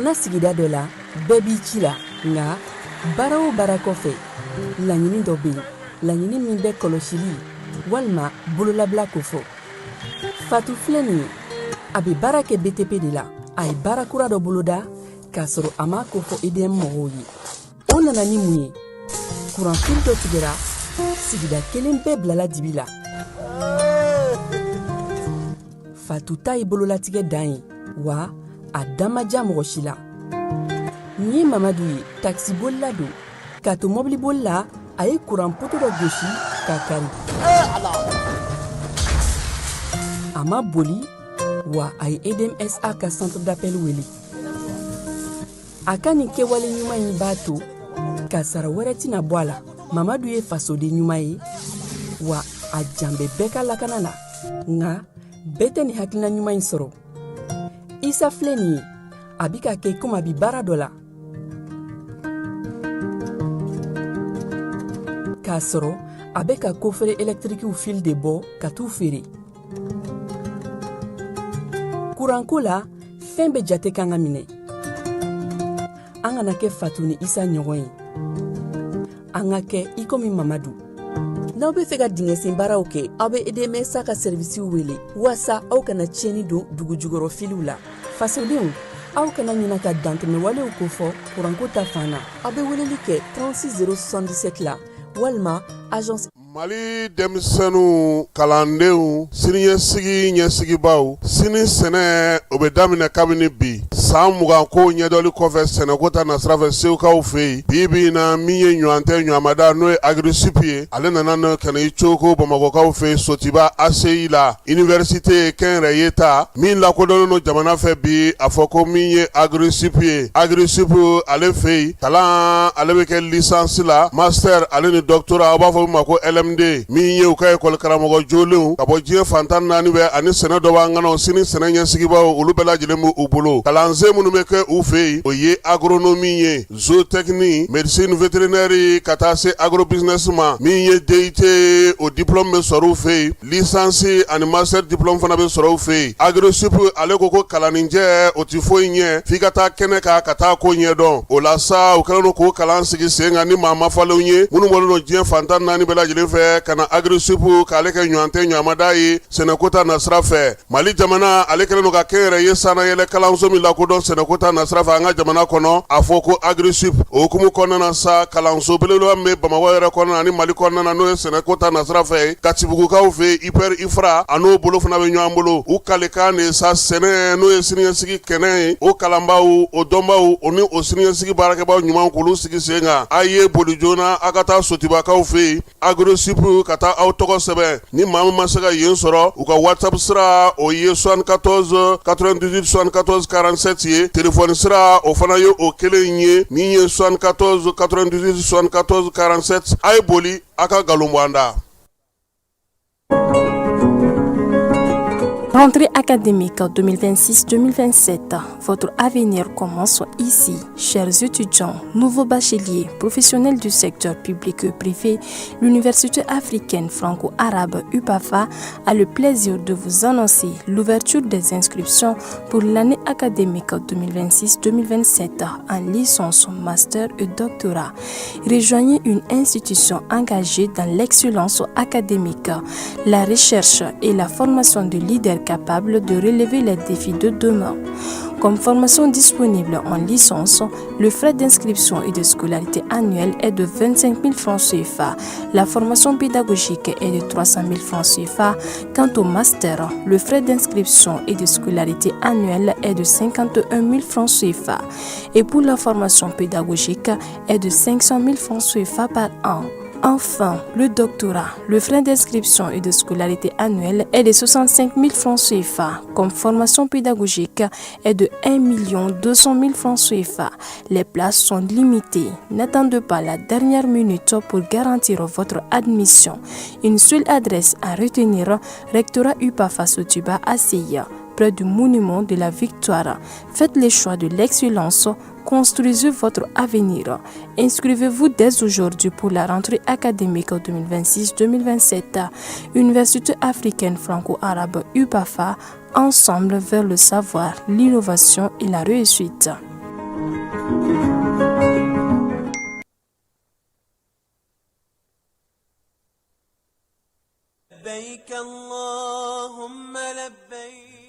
Kɔnɔna sigida dɔ la, bɛɛ b'i ci la, nka baara o baara kɔfɛ, laɲini dɔ bɛ yen, laɲini min bɛ kɔlɔsili walima bololabila kofɔ. Fatu filɛ nin ye, a bɛ baara kɛ BTP de la. A ye baara kura dɔ boloda k'a sɔrɔ a m'a kofɔ EDM mɔgɔw ye. O nana ni mun ye? Kuranfili dɔ tigɛra, sigida kelen bɛɛ bilala dibi la. Fatu ta ye bololatigɛ dan ye, wa a da ma diya mɔgɔ si la. Nin ye Mamadu ye, takisibolila don. K'a to mɔbiliboli la, a ye kuran poto dɔ gosi k'a kari. A ma boli, wa a ye EDMSA ka centre d'appel wele. A ka nin kɛwale ɲuman in b'a to kasara wɛrɛ tɛna bɔ a la. Mamadu ye fasoden ɲuman ye, wa a jan bɛ bɛɛ ka lakana la. Nka bɛɛ tɛ nin hakilina ɲuman in sɔrɔ. Isa filɛ nin ye, a bi ka kɛ komi a bi baara dɔ la, k'a sɔrɔ a bɛ ka kofere ɛlɛtirikiw fil de bɔ ka t'u feere. Kuranko la, fɛn bɛɛ jate kan ka minɛ. An kana kɛ Fatu ni Isa ɲɔgɔn ye, an ka kɛ i komi Mamadu. N'aw bɛ fɛ ka dingɛsen baaraw kɛ, aw bɛ EDMSA ka sɛrivisiw wele waasa aw kana tiɲɛni don dugu jukɔrɔ filiw la. Fasodenw, aw kana ɲina ka dantɛmɛwalew kofɔ kuranko ta fan na. Aw bɛ weleli kɛ 36 077 la walima agence. Mali denmisɛnninw, kalandenw, siniɲɛsigi ɲɛsigibaaw, sini sɛnɛ o bɛ daminɛ kabini bi. San 20 ko ɲɛdɔnli kɔfɛ sɛnɛko ta nasira fɛ Segukaw fɛ yen, bi bi in na, min ye ɲɔgɔn tɛ ɲɔgɔnmada n'o ye Agri-Sup ye, ale nana ka na i coko Bamakɔkaw fɛ yen Sotiba ACI la, université kɛnyɛrɛye ta min lakodɔnnen don jamana fɛ bi, a fɔ ko min ye Agri-Sup ye. Agri-Sup ale fɛ yen, kalan ale bɛ kɛ licence la, master ale ni doctorat, aw b'a fɔ min ma ko LMD. Min ye u ka école karamɔgɔ jolenw ka bɔ diɲɛ fan 14 bɛɛ ani sɛnɛ dɔ b'an ŋanaw, sini sɛnɛ ɲɛsigibaaw, olu bɛɛ lajɛlen b'u bolo. Kalansen minnu bɛ kɛ u fɛ yen, o ye agronomie ye, zootechnie, médecine vétérinaire, ka taa se agrobusiness ma. Min ye DUT, o diplôme bɛ sɔrɔ u fɛ yen. Licence ani master diplôme fana bɛ sɔrɔ u fɛ yen. Agri-Sup ale ko ko kalanninjɛ o tɛ foyi ɲɛ f'i ka taa kɛnɛ kan ka taa ko ɲɛdɔn. O la sa, u kɛlen don k'o kalan sigi sen kan ni maa mafalenw ye minnu bɔlen don diɲɛ fan 14 bɛɛ lajɛlen fɛ ka na Agri-Sup k'ale kɛ ɲɔgɔn tɛ ɲɔgɔnmada ye sɛnɛko ta nasira fɛ. Mali jamana ale kɛlen don ka kɛnyɛrɛye sannayɛlɛ kalanso min lakodɔn sɛnɛko ta nasira fɛ an ka jamana kɔnɔ, a fɔ ko Agri-Sup. O hukumu kɔnɔna na sa, kalanso belebeleba min bɛ Bamakɔ yɛrɛ kɔnɔna ani Mali kɔnɔna na, n'o ye sɛnɛko ta nasira fɛ, Katibugukaw fɛ IPR IFRA, a n'o bolo fana bɛ ɲɔgɔn bolo. U kalikan de sa, sɛnɛ n'o ye siniɲɛsigi kɛnɛ ye, o kalanbaaw, o dɔnbaaw, o ni o siniɲɛsigi baarakɛbaaw ɲuman, k'olu sigi sen kan. A ye boli joona, a ka taa Sotibakaw fɛ yen Agri-Sup ka taa aw tɔgɔ sɛbɛn. Ni maa min ma se ka yen sɔrɔ, u ka WhatsApp sira, o ye 74 98 74 47 ye. Téléphone sira, o fana ye o kelen ye, min ye 74 98 74 47. A ye boli, a ka nkalon bɔ an da. Rentrée académique 2026-2027, votre avenir commence ici. Chers étudiants, nouveaux bacheliers, professionnels du secteur public et privé, l'Université africaine franco-arabe UPAFA a le plaisir de vous annoncer l'ouverture des inscriptions pour l'année académique 2026-2027 en licence, master et doctorat. Rejoignez une institution engagée dans l'excellence académique, la recherche et la formation de leaders capables de relever les défis de demain. Comme formation disponible en licence, le frais d'inscription et de scolarité annuelle est de 25 000 francs CFA. La formation pédagogique est de 300 000 francs CFA. Quant au master, le frais d'inscription et de scolarité annuelle est de 51 000 francs CFA. Et pour la formation pédagogique est de 500 000 francs CFA par an. Enfin, le doctorat, le frais d'inscription et de scolarité annuelle est de 65 000 francs CFA. Comme formation pédagogique est de 1 200 000 francs CFA. Les places sont limitées. N'attendez pas la dernière minute pour garantir votre admission. Une seule adresse à retenir, Rectorat UPAFA Sotuba ACI, près du monument de la Victoire. Faites le choix de l'excellence. Construisez votre avenir. Inscrivez-vous dès aujourd'hui pour la rentrée académique 2026-2027. Université africaine franco-arabe UPAFA, ensemble vers le savoir, l'innovation et la réussite.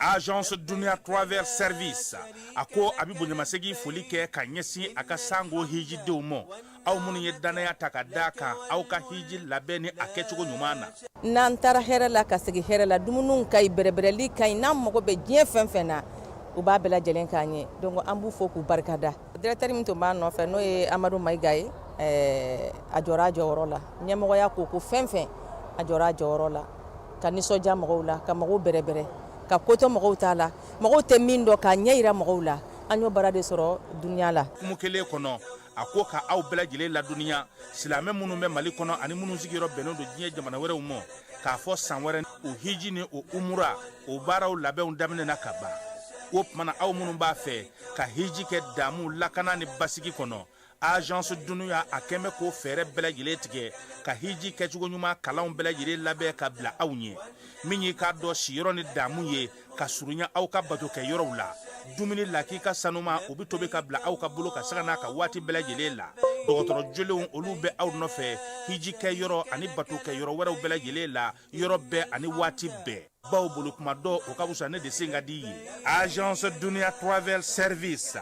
Agence Dunia Travel Service a ko a bɛ bonyamasegin foli kɛ ka ɲɛsin a ka sango hijidenw ma aw minnu ye dannaya ta ka da kan aw ka hiji labɛn ni a kɛcogo ɲuman na. N'an taara hɛrɛ la ka segin hɛrɛ la dumuniw ka ɲi bɛrɛbɛrɛli ka ɲi n'an mago bɛ diɲɛ fɛn fɛn na u b'a bɛɛ lajɛlen k'an ye donc an b'u fo k'u barikada directeur min tun b'a nɔfɛ n'o ye Amadu Mayiga ye a jɔra a jɔyɔrɔ la ɲɛmɔgɔya ko ko fɛn fɛn a jɔra a jɔyɔrɔ la ka nisɔndiya mɔgɔw la ka mɔgɔw bɛrɛbɛrɛ ka ko to mɔgɔw ta la mɔgɔw tɛ min dɔn k'a ɲɛ yira mɔgɔw la an y'o baara de sɔrɔ Dunia la. Hukumu kelen kɔnɔ a ko ka aw bɛɛ lajɛlen ladɔnniya silamɛ minnu bɛ Mali kɔnɔ ani minnu sigiyɔrɔ bɛnnen don diɲɛ jamana wɛrɛw ma k'a fɔ san wɛrɛ o hiji ni o umura o baaraw labɛnw daminɛna ka ban o tuma na aw minnu b'a fɛ ka hiji kɛ damu lakana ni basigi kɔnɔ agence dunuya a kɛn bɛ k'o fɛɛrɛ bɛɛ lajɛlen tigɛ ka hiji kɛcogo ɲuman kalanw bɛɛ lajɛlen labɛn ka bila aw ɲɛ min y'i k'a dɔn siyɔrɔ ni damu ye ka surunya aw ka bato kɛ yɔrɔw la dumuni lakika sanuma o bɛ tobi ka bila aw ka bolo kan sanga n'a ka waati bɛɛ lajɛlen la dɔgɔtɔrɔ jolenw olu bɛ aw nɔfɛ hiji kɛ yɔrɔ ani bato kɛ yɔrɔ wɛrɛw bɛɛ lajɛlen la yɔrɔ bɛɛ ani waati bɛɛ baw bolo kuma dɔ o ka fisa ne de sen ka di ye agence dunia travel service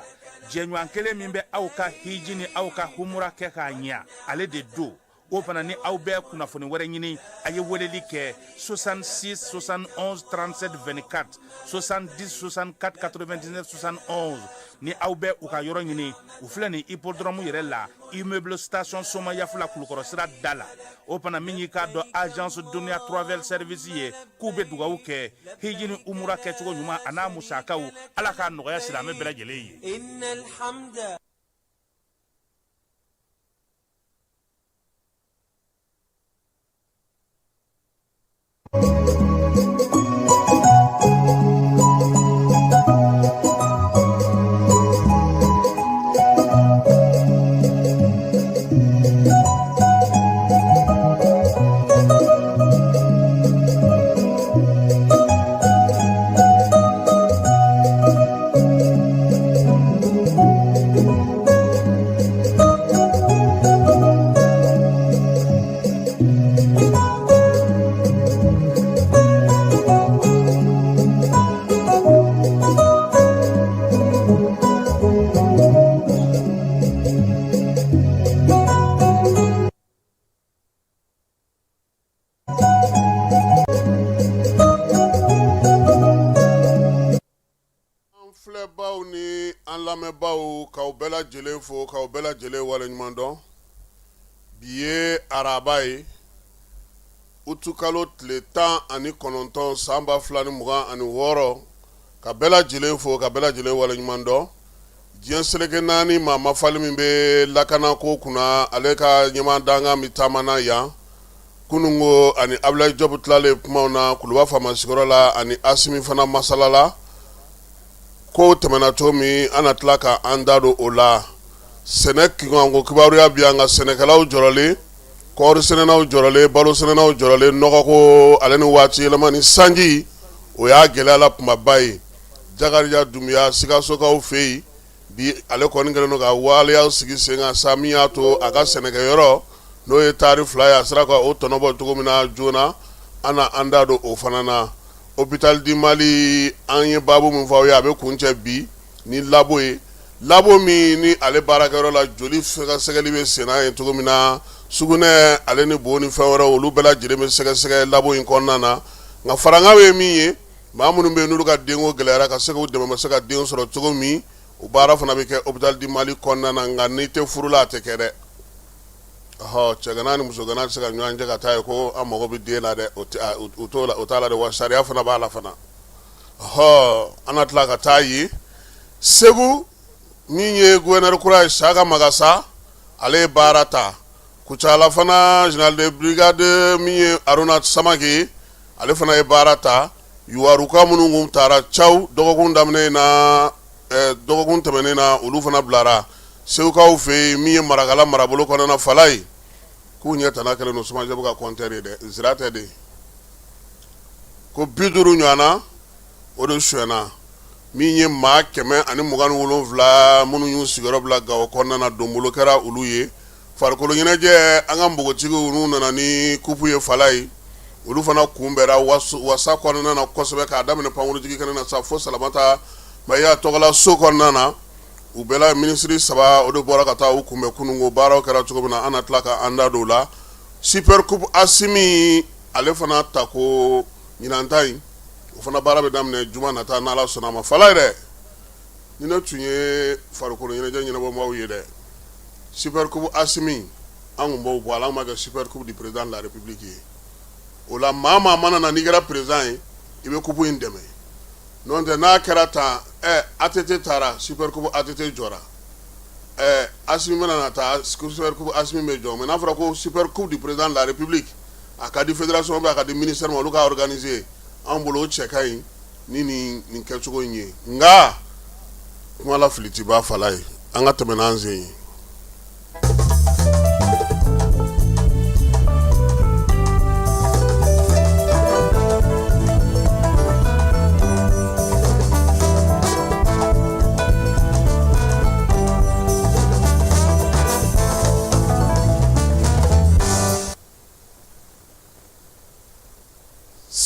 jɛɲɔgɔn kelen min bɛ aw ka hiji ni aw ka humura kɛ k'a ɲɛ ale de don o fana ni aw bɛ kunnafoni wɛrɛ ɲini a ye weleli kɛ 66 71 37 24 70 64 99 71 ni aw bɛ u ka yɔrɔ ɲini u filɛ nin hippodrome yɛrɛ la immeuble station somayaf la kulukɔrɔ sira da la o fana min y'i k'a dɔn agence dunia travel service ye k'u bɛ dugawu kɛ hiji ni umura kɛcogo ɲuman a n'a musakaw ala k'a nɔgɔya silamɛ bɛɛ lajɛlen ye. An filɛbaw ni an lamɛnbaw k'aw bɛɛ lajɛlen fo k'aw bɛɛ lajɛlen waleɲuman dɔn bi ye araba ye utukalo tile 19 san 2026 ka bɛɛ lajɛlen fo ka bɛɛ lajɛlen waleɲuman dɔn diɲɛ seleke naani maa mafali min bɛ lakanako kunna ale ka ɲɛmaa dankan bɛ taama na yan kununko ani Abulayi Jɔpu tilalen kumaw na kuluba faama sigiyɔrɔ la ani Asimi fana masalala ko tɛmɛna cogo min an na tila ka an da don o la sɛnɛ kunkanko kibaruya bi an ka sɛnɛkɛlaw jɔrɔlen kɔɔri sɛnɛnaw jɔrɔlen balo sɛnɛnaw jɔrɔlen nɔgɔko ale ni waati yɛlɛma ni sanji o y'a gɛlɛya la kunbaba ye Jakarija Dunbiya Sikasokaw fɛ yen bi ale kɔni kɛlen don ka waleya sigi sen kan sa min y'a to a ka sɛnɛkɛyɔrɔ n'o ye taari 2 ye a sera ka o tɔnɔ bɔ cogo min na joona an na an da don o fana na hôpital du Mali an ye baabu min fɔ aw ye a bɛ kuncɛ bi ni labo ye labo min ni ale baarakɛyɔrɔ la joli sɛgɛsɛgɛli bɛ senna ye cogo min na sugunɛ ale ni bo ni fɛn wɛrɛw olu bɛɛ lajɛlen bɛ sɛgɛsɛgɛ labo in kɔnɔna na nka farankan ye min ye maa minnu bɛ yen n'olu ka denko gɛlɛyara ka se k'u dɛmɛ se ka den sɔrɔ cogo min o baara fana bɛ kɛ hôpital du Mali kɔnɔna na nka n'i tɛ furu la a tɛ kɛ dɛ ɔhɔ cɛgana ni musogana tɛ se ka ɲɔgɔn cɛ ka taa ye ko an mago bɛ den na dɛ o t'o la o t'a la dɛ wa sariya fana b'a la fana ɔhɔ an na tila ka taa yen Segu min ye gouverneur kura ye Saka Magasa ale ye baara ta Kucala fana général de brigade min ye Aruna Samake ye ale fana ye baara ta Youwarou minnu kun taara Caw dɔgɔkun daminɛ na dɔgɔkun tɛmɛnen na olu fana bilara Segukaw fɛ yen min ye Marakala marabolo kɔnɔna Falaye k'u ɲɛ tana kɛlen don SOMAGEP ka compteur ye dɛ nsira tɛ de ko 50 ɲɔgɔnna o de sonyɛna Min ye maa 127 minnu y'u sigiyɔrɔ bila Gawo kɔnɔna na, donbolo kɛra olu ye. Farikolo ɲɛnajɛ, an ka npogotigiw n'u nana ni kupu ye Falaye, olu fana kunbɛnra wasa kɔnɔna na kosɛbɛ, k'a daminɛ pankurunjigin kɛnɛ na sa fo Salamata Mayiga tɔgɔla so kɔnɔna na. U bɛɛ la minisiri saba o de bɔra ka taa u kunbɛn kununko. Baaraw kɛra cogo min na, an na tila ka an da don o la. Super Coupe Asimi, ale fana tako ɲinan ta in, o fana baara bɛ daminɛ juma nata n'Ala sɔnna a ma. Falaye dɛ, ni ne tun ye farikolo ɲɛnajɛ ɲɛnabɔbaaw ye dɛ, Super Coupe Asimi, an tun b'o bɔ a la, an b'a kɛ Super Coupe du président de la République ye. O la maa maa mana na, n'i kɛra président ye, i bɛ coupe in dɛmɛ. N'o tɛ, n'a kɛra tan, ɛ ATT taara, Super Coupe ATT jɔra, ɛ Asimi mana na taa, Super Coupe Asimi bɛ jɔ. Mais n'a fɔra ko Super Coupe du président de la République, a ka di fédération bɛ, a ka di ministère ma, olu ka organiser, an bolo o cɛ ka ɲi ni nin kɛcogo in ye. Nka kuma la fili tɛ ban Falaye, an ka tɛmɛ n'an sen ye.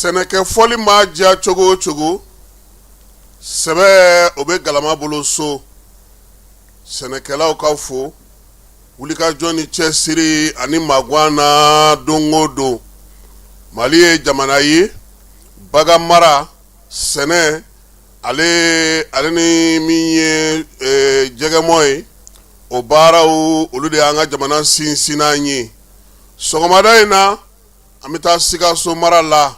Sɛnɛkɛ fɔli maa diya cogo o cogo, sɛbɛ o bɛ galama bolo so. Sɛnɛkɛlaw ka fo wulikajɔ ni cɛsiri ani magan na don o don. Mali ye jamana ye, bagan mara, sɛnɛ, ale ni min ye jɛgɛmɔ ye, o baaraw olu de y'an ka jamana sinsinnan ye. Sɔgɔmada in na, an bɛ taa Sikaso mara la.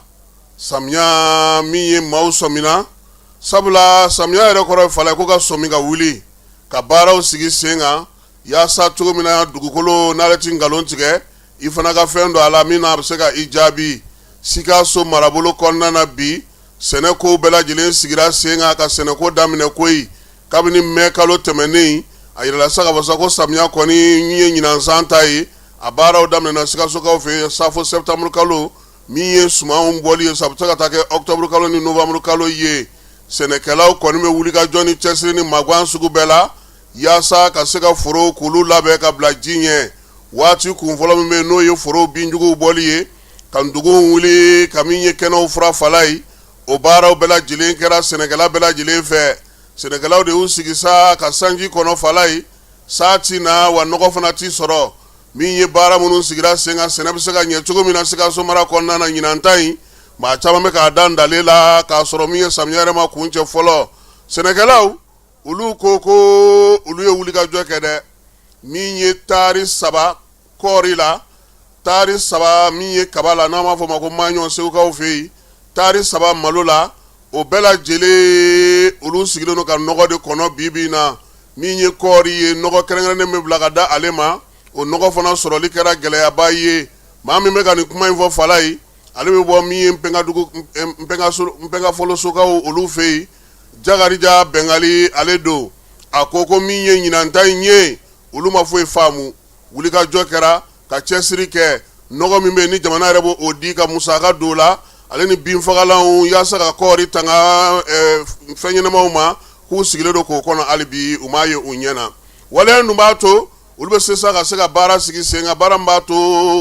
Samiya min ye, maaw sɔmina, sabula samiya yɛrɛ kɔrɔ ye Falaye ko ka sɔmi ka wuli ka baaraw sigi sen kan, yaasa cogo min na dugukolo n'ale tɛ nkalon tigɛ, i fana ka fɛn don a la min na a bɛ se ka i jaabi. Sikaso marabolo kɔnɔna na bi, sɛnɛkow bɛɛ lajɛlen sigira sen kan ka sɛnɛko daminɛ koyi. Kabini mɛ kalo tɛmɛnen, a yirala sa ka fɔ sa ko samiya kɔni ye ɲinan san ta ye, a baaraw daminɛna Sikasokaw fɛ yen sa fo septembre kalo, min ye sumanw bɔli ye sa, a bɛ se ka taa kɛ octobre kalo ni novembre kalo ye. Sɛnɛkɛlaw kɔni bɛ wulikajɔ ni cɛsiri ni magan sugu bɛɛ la yaasa ka se ka forow k'olu labɛn ka bila ji ɲɛ. Waati kun fɔlɔ min bɛ yen, n'o ye forow binjuguw bɔli ye, ka nduguw wuli, ka min ye kɛnɛw fura Falaye, o baaraw bɛɛ lajɛlen kɛra sɛnɛkɛla bɛɛ lajɛlen fɛ. Sɛnɛkɛlaw de y'u sigi sa ka sanji kɔnɔ Falaye, san ti na wa nɔgɔ fana ti sɔrɔ. Min ye baara minnu sigira sen kan, sɛnɛ bɛ se ka ɲɛ cogo min na Sikaso mara kɔnɔna na ɲinan ta in, maa caman bɛ k'a da ntalen la k'a sɔrɔ min ye samiya yɛrɛ ma kuncɛ fɔlɔ. Sɛnɛkɛlaw olu ko ko olu ye wulikajɔ kɛ dɛ. Min ye taari 3 kɔɔri la, taari 3 min ye kaba la, n'an b'a fɔ o ma ko maɲɔ Segukaw fɛ yen, taari 3 malo la, o bɛɛ lajɛlen olu sigilen don ka nɔgɔ de kɔnɔ bi bi in na. Min ye kɔɔri ye, nɔgɔ kɛrɛnkɛrɛnnen bɛ bila ka da ale ma, o nɔgɔ fana sɔrɔli kɛra gɛlɛyaba ye. Maa min bɛ ka nin kuma in fɔ Falaye, ale bɛ bɔ min ye Npɛnkafolosokaw olu fɛ yen, Jakarija Bɛngali ale don. A ko ko min ye ɲinan ta in ye, olu ma foyi faamu. Wulikajɔ kɛra ka cɛsiri kɛ, nɔgɔ min bɛ yen ni jamana yɛrɛ b'o di ka musaka don o la, ale ni binfagalanw, yaasa ka kɔɔri tanga fɛn ɲɛnamaw ma, k'u sigilen don k'o kɔnɔ hali bi, u m'a ye u ɲɛ na. Waleya dun b'a to olu bɛ se sa ka se ka baara sigi sen kan, baara min b'a to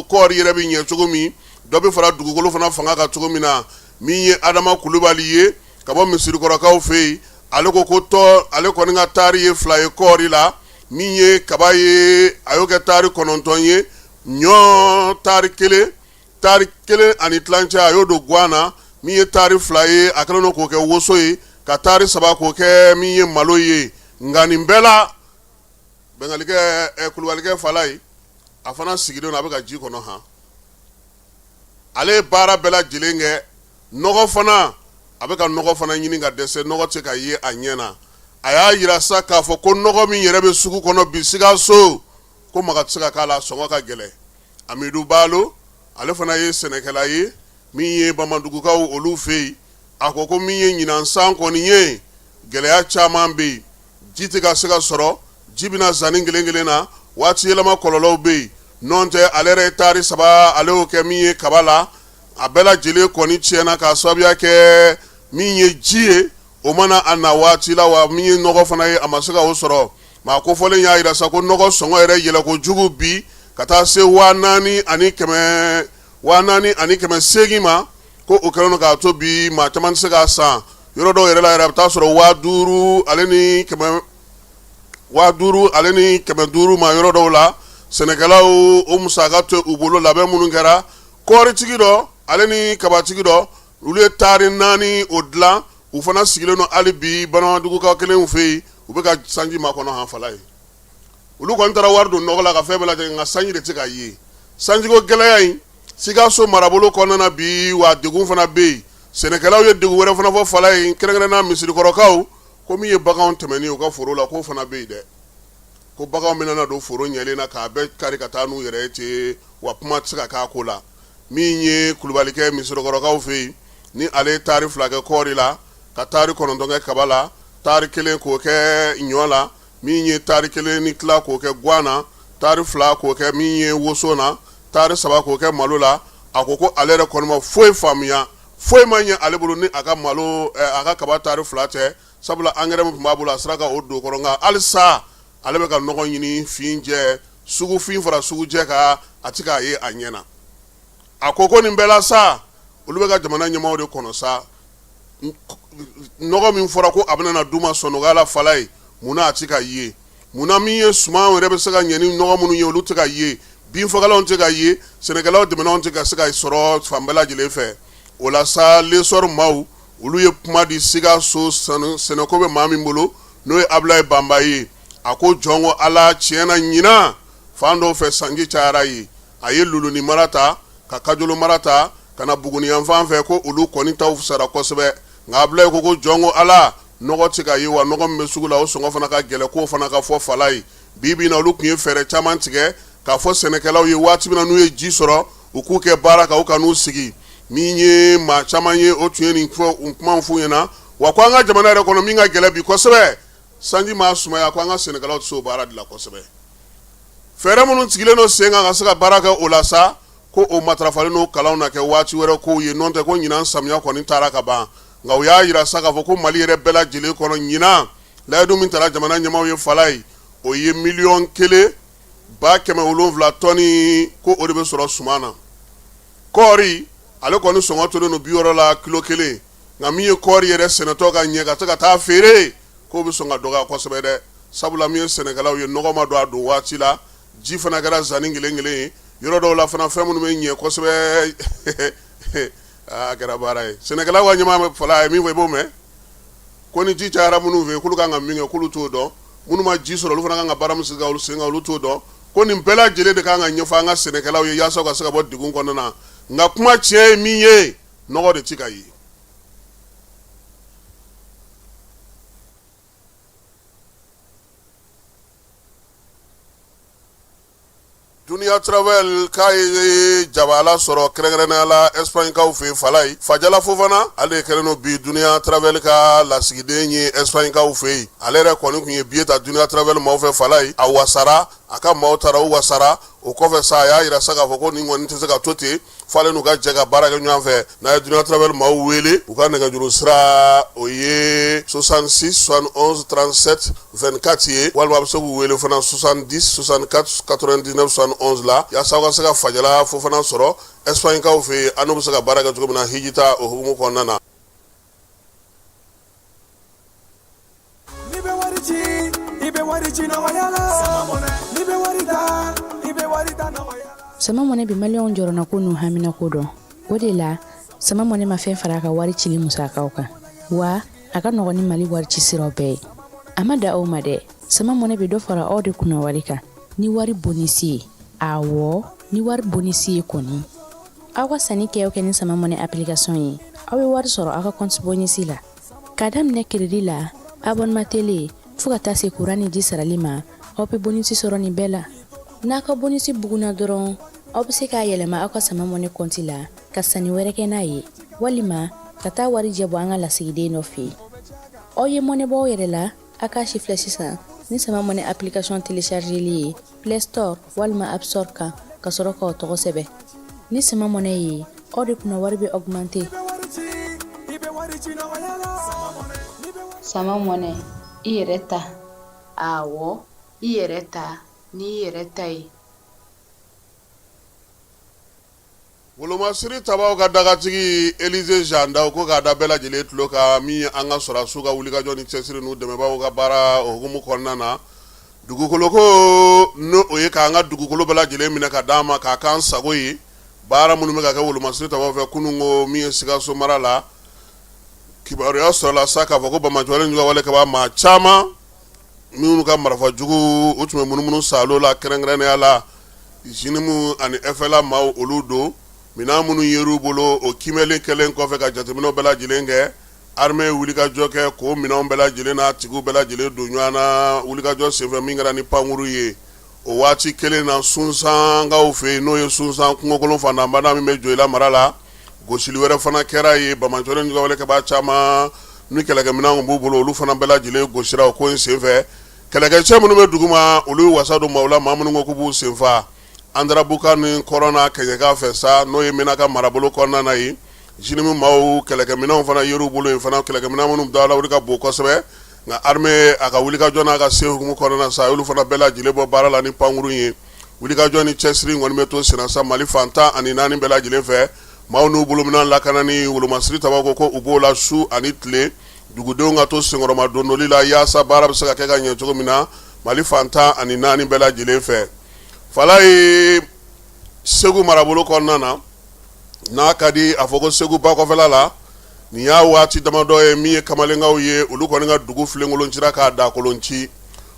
kɔɔri yɛrɛ bɛ ɲɛ cogo min, dɔ bɛ fara dugukolo fana fanga kan cogo min na. Min ye Adama Kulubali ye ka bɔ Misirikɔrɔkaw fɛ yen, ale ko ko tɔ ale kɔni ka taari ye 2 ye kɔɔri la, min ye kaba ye a y'o kɛ taari 9 ye, ɲɔ taari kelen, taari kelen ani tilancɛ a y'o don guwan na, min ye taari 2 ye a kɛlen don k'o kɛ woso ye, ka taari 3 k'o kɛ min ye malo ye. Nka nin bɛɛ la, Bɛngalikɛ Kulubalikɛ Falaye, a fana sigilen don, a bɛ ka ji kɔnɔ han. Ale ye baara bɛɛ lajɛlen kɛ, nɔgɔ fana, a bɛ ka nɔgɔ fana ɲini ka dɛsɛ, nɔgɔ tɛ ka ye a ɲɛ na. A y'a yira sa k'a fɔ ko nɔgɔ min yɛrɛ bɛ sugu kɔnɔ bi Sikaso, ko maga tɛ se ka k'a la, sɔngɔ ka gɛlɛn. Amidu Balo, ale fana ye sɛnɛkɛla ye min ye Bamadugukaw olu fɛ yen. A ko ko min ye ɲinan san kɔni ye, gɛlɛya caman bɛ yen, ji tɛ ka se ka sɔrɔ, ji bɛna zanni kelen kelen na, waati yɛlɛma kɔlɔlɔw bɛ yen. N'o tɛ, ale yɛrɛ ye taari 3, ale y'o kɛ min ye kaba la, a bɛɛ lajɛlen kɔni tiɲɛna k'a sababuya kɛ min ye ji ye. o ma na a na waati la, wa min ye nɔgɔ fana ye, a ma se ka o sɔrɔ. Maa kofɔlen y'a jira sa ko nɔgɔ sɔngɔ yɛrɛ yɛlɛ kojugu bi ka taa se 4800 ma, ko o kɛlen don k'a to bi maa caman tɛ se k'a san. Yɔrɔ dɔw yɛrɛ la yɛrɛ, a bɛ taa sɔrɔ 5500 ma yɔrɔ dɔw la. Sɛnɛkɛlaw, o musaka tɛ u bolo. Labɛn minnu kɛra, kɔɔritigi dɔ ale ni kabatigi dɔ, olu ye taari 4 o dilan. U fana sigilen don hali bi Banamadugukaw kelenw fɛ yen, u bɛ ka sanji makɔnɔ han fala ye. Olu kɔni taara wari don nɔgɔ la ka fɛn bɛɛ lajɛlen, nka sanji de tɛ ka ye. Sanjiko gɛlɛya in Sikaso marabolo kɔnɔna na bi, wa degun fana bɛ yen. Sɛnɛkɛlaw ye degun wɛrɛ fana fɔ fala ye, kɛrɛnkɛrɛnnenya Misirikɔrɔkaw, ko min ye baganw tɛmɛni u ka foro la, k'o fana bɛ yen dɛ, ko baganw bɛna na don foro ɲɛlen na k'a bɛɛ kari ka taa n'u yɛrɛ ye ten, wa kuma tɛ se ka k'a ko la. Min ye kulubalikɛ Misirikɔrɔkaw fɛ yen, ni ale ye taari 2 kɛ kɔɔri la, ka taari 9 kɛ kaba la, taari 1 k'o kɛ ɲɔ la, min ye taari 1 ni tila k'o kɛ guwan na, taari 2 k'o kɛ min ye woso na, taari 3 k'o kɛ malo la, a ko ko ale yɛrɛ kɔni ma foyi faamuya, foyi ma ɲɛ ale bolo ni a ka malo, a ka kaba taari 2 tɛ, sabula angɛrɛ min tun b'a bolo, a sera ka o don kɔrɔ, nka halisa ale bɛ ka nɔgɔ ɲini fin jɛ, sugu fin fara sugu jɛ kan, a tɛ k'a ye a ɲɛ na. A ko ko nin bɛɛ la sa, olu bɛ ka jamana ɲɛmaaw de kɔnɔ sa. Nɔgɔ min fɔra ko a bɛna na d'u ma sɔnɔgɔya la fala ye, munna a tɛ ka ye? Munna min ye suman yɛrɛ bɛ se ka ɲɛ ni nɔgɔ minnu ye, olu tɛ ka ye? Binfagalanw tɛ ka ye, sɛnɛkɛlaw dɛmɛnanw tɛ ka se ka sɔrɔ fan bɛɛ lajɛlen fɛ. O la sa, L'Essor maaw, olu ye kuma di Sikaso sɛnɛko bɛ maa min bolo, n'o ye Abulayi Banba ye. A ko jɔn ko Ala, tiɲɛ na, ɲinan fan dɔw fɛ sanji cayara ye. A ye Luluni mara ta, ka Kajolo mara ta, ka na Buguni yanfan fɛ, ko olu kɔni taw fisara kosɛbɛ. Nka Abulayi ko ko jɔn ko Ala, nɔgɔ tɛ ka ye, wa nɔgɔ min bɛ sugu la, o sɔngɔ fana ka gɛlɛn, k'o fana ka fɔ fala ye. Bi bi in na, olu tun ye fɛɛrɛ caman tigɛ k'a fɔ sɛnɛkɛlaw ye, waati min na n'u ye ji sɔrɔ, u k'u kɛ baara kan, u kan'u sigi. Min ye maa caman ye, o tun ye nin fɔ kuma f'u ɲɛna. Wa ko an ka jamana yɛrɛ kɔnɔ, min ka gɛlɛn bi kosɛbɛ, sanji ma sumaya, ko an ka sɛnɛkɛlaw tɛ se o baara de la kosɛbɛ. Fɛɛrɛ minnu sigilen don sen kan ka se ka baara kɛ o la sa, ko o matarafalen n'o kalanw na kɛ waati wɛrɛ kow ye, n'o tɛ ko ɲinan samiya kɔni taara ka ban. Nka u y'a jira sa k'a fɔ ko Mali yɛrɛ bɛɛ lajɛlen kɔnɔ ɲinan, layidu min tara jamana ɲɛmaaw ye fala ye, o ye 1 700 000 tɔni, ko o de bɛ sɔrɔ suman na. Kɔɔri, ale kɔni sɔngɔ tolen don 60 la kilo kelen. Nka min ye kɔɔri yɛrɛ sɛnɛtɔ ka ɲɛ ka se ka taa feere, k'o bɛ sɔn ka dɔgɔya kosɛbɛ dɛ, sabula min ye sɛnɛkɛlaw ye, nɔgɔ ma don a don waati la, ji fana kɛra zanni kelen kelen ye yɔrɔ dɔw la fana, fɛn minnu bɛ ɲɛ kosɛbɛ, a kɛra baara ye. Sɛnɛkɛlaw ka ɲɛmaa fala ye min fɔ, i b'o mɛn, ko ni ji cayara minnu fɛ, k'olu kan ka min kɛ, k'olu t'o dɔn, minnu ma ji sɔrɔ, olu fana kan ka baara min sigi olu sen kan, olu t'o dɔn, ko nin bɛɛ lajɛlen de kan ka ɲɛfɔ an ka sɛnɛkɛlaw ye yaasa u ka se ka bɔ degun kɔnɔna na. Nka kuma tiɲɛ ye min ye, nɔgɔ de ti ka ye. Dunia Travel k'a ye jabala sɔrɔ kɛrɛnkɛrɛnnenya la Espagnekaw fɛ yen fala ye. Fajala Fofana, ale de kɛlen don bi Dunia Travel ka lasigiden ye Espagnekaw fɛ yen. Ale yɛrɛ kɔni tun ye billet ta Dunia Travel maaw fɛ fala ye, a wasara, a ka maaw taara, u wasara. O kɔfɛ sa, a y'a jira sa k'a fɔ ko nin kɔni tɛ se ka to ten, f'ale n'u ka jɛ ka baara kɛ ɲɔgɔn fɛ. N'a ye Dunia Travel maaw wele, u ka nɛgɛjuru sira, o ye 66 71 37 24 ye, walima a bɛ se k'u wele fana 70 64 99 71 la, yaasa aw ka se ka Fajala Fofana sɔrɔ Espagnekaw fɛ yen, an n'u bɛ se ka baara kɛ cogo min na hijita o hukumu kɔnɔna na. N'i bɛ wari ci, i bɛ wari ci nɔgɔya la. N'i bɛ wari ta, i bɛ wari ta nɔgɔya la. Sama Mɔnɛ bɛ maliyɛnw jɔrɔnako n'u haminako dɔn. O de la, Sama Mɔnɛ ma fɛn fara a ka wari cili musakaw kan, wa a ka nɔgɔn ni Mali wari ci siraw bɛɛ ye. A ma da aw ma dɛ, Sama Mɔnɛ bɛ dɔ fara aw de kunna wari kan ni wari bonisi ye. Awɔ, ni wari bonisi ye kɔni. Aw ka sanni kɛ o kɛ ni Sama Mɔnɛ application ye, aw bɛ wari sɔrɔ aw ka compte bonisi la. K'a daminɛ crédit la, abonnement télé, fo ka taa se kuran ni ji sarali ma, aw bɛ bonisi sɔrɔ nin bɛɛ la. N'a ka bonisi bugunna dɔrɔn, aw bɛ se k'a yɛlɛma aw ka Sama Mɔnɛ kɔnti la ka sanni wɛrɛ kɛ n'a ye, walima ka taa warijɛ bɔ an ka lasigiden dɔ fɛ yen. Aw ye mɔnɛ bɔ aw yɛrɛ la, a k'a si filɛ sisan ni Sama Mɔnɛ application téléchargeli ye Play Store walima App Store kan, ka sɔrɔ k'aw tɔgɔ sɛbɛn. Ni Sama Mɔnɛ ye, aw de kunna wari bɛ augmenter. I bɛ wari ci, i bɛ wari ci nɔgɔya la. Sama mɔnɛ, i yɛrɛ ta. Awɔ, i yɛrɛ ta n'i yɛrɛ ta ye. Wolomasiri tabaw ka dagatigi Elize Jean Daw ko k'a da bɛɛ lajɛlen tulo kan min ye an ka sɔrɔdasiw ka wulikajɔ ni cɛsiri n'u dɛmɛbaaw ka baara o hukumu kɔnɔna na dugukolo ko n'o o ye k'an ka dugukolo bɛɛ lajɛlen minɛ ka d'an ma k'a k'an sago ye baara minnu bɛ ka kɛ wolomasiri tabaw fɛ kunun ko min ye Sikaso mara la kibaruya sɔrɔla sa k'a fɔ ko banbaanciwale ni juguya wale maa caman minnu ka marifa jugu u tun bɛ munumunu saalo la kɛrɛnkɛrɛnnenya la JNIM ani FLA maaw olu don minɛn minnu yer'u bolo o kiimɛli kɛlen kɔfɛ ka jateminɛw bɛɛ lajɛlen kɛ armée ye wulikajɔ kɛ k'o minɛnw bɛɛ lajɛlen n'a tigiw bɛɛ lajɛlen don ɲɔgɔn na wulikajɔ senfɛ min kɛra ni pankuru ye o waati kelen na Sunsankaw fɛ yen n'o ye Sunsan kungokolon fantanbana min bɛ Joyila mara la gosili wɛrɛ fana kɛra yen banbaanciwale ni juguya wale kɛbaa caman ni kɛlɛkɛminɛn tun b'u bolo olu fana bɛɛ lajɛlen gosira o ko in senfɛ kɛlɛkɛcɛ minnu bɛ duguma olu y'u wasa don maaw la maa minnu ko k'u b'u senfa Andarabuka ni kɔrɔn n'a kɛɲɛka fɛ sa n'o ye Menaka marabolo kɔnɔna na yen JNIM maaw kɛlɛkɛminɛnw fana yer'u bolo yen fana kɛlɛkɛminɛn minnu dawuli ka bon kosɛbɛ nka armée a ka wulikajɔ n'a ka se hukumu kɔnɔna sa olu fana bɛɛ lajɛlen bɔ baara la ni pankurun ye wulikajɔ ni cɛsiri kɔni bɛ to senna sa Mali fan 14 bɛɛ lajɛlen fɛ maaw n'u bolominɛn lakanani wolomasiri tabaw ko ko u b'o la su ani tile dugudenw ka to senkɔrɔma dondoli la yaasa baara bɛ se ka kɛ ka ɲɛ cogo min na Mali fan 14 bɛɛ lajɛlen fɛ Falaye Segu marabolo kɔnɔna na n'a ka di a fɔ ko Segu bakɔfɛla la nin y'a waati damadɔ ye min ye kamalenkaw ye olu kɔni ka dugu filenkolon cira k'a dakolon ci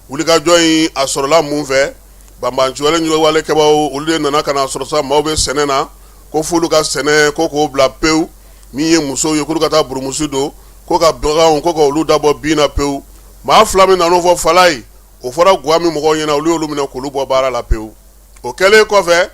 wulikajɔ in a sɔrɔla mun fɛ banbaanciwale ni juguya wale kɛbaaw olu de nana ka na sɔrɔ sa maaw bɛ sɛnɛ na ko f'olu ka sɛnɛ ko k'o bila pewu min ye musow ye k'olu ka taa burumusi don ko ka baganw ko ka olu dabɔ bin na pewu maa fila min nan'o fɔ Falaye o fɔra Gwa min mɔgɔw ɲɛna olu y'olu minɛ k'olu bɔ baara la pewu o kɛlen kɔfɛ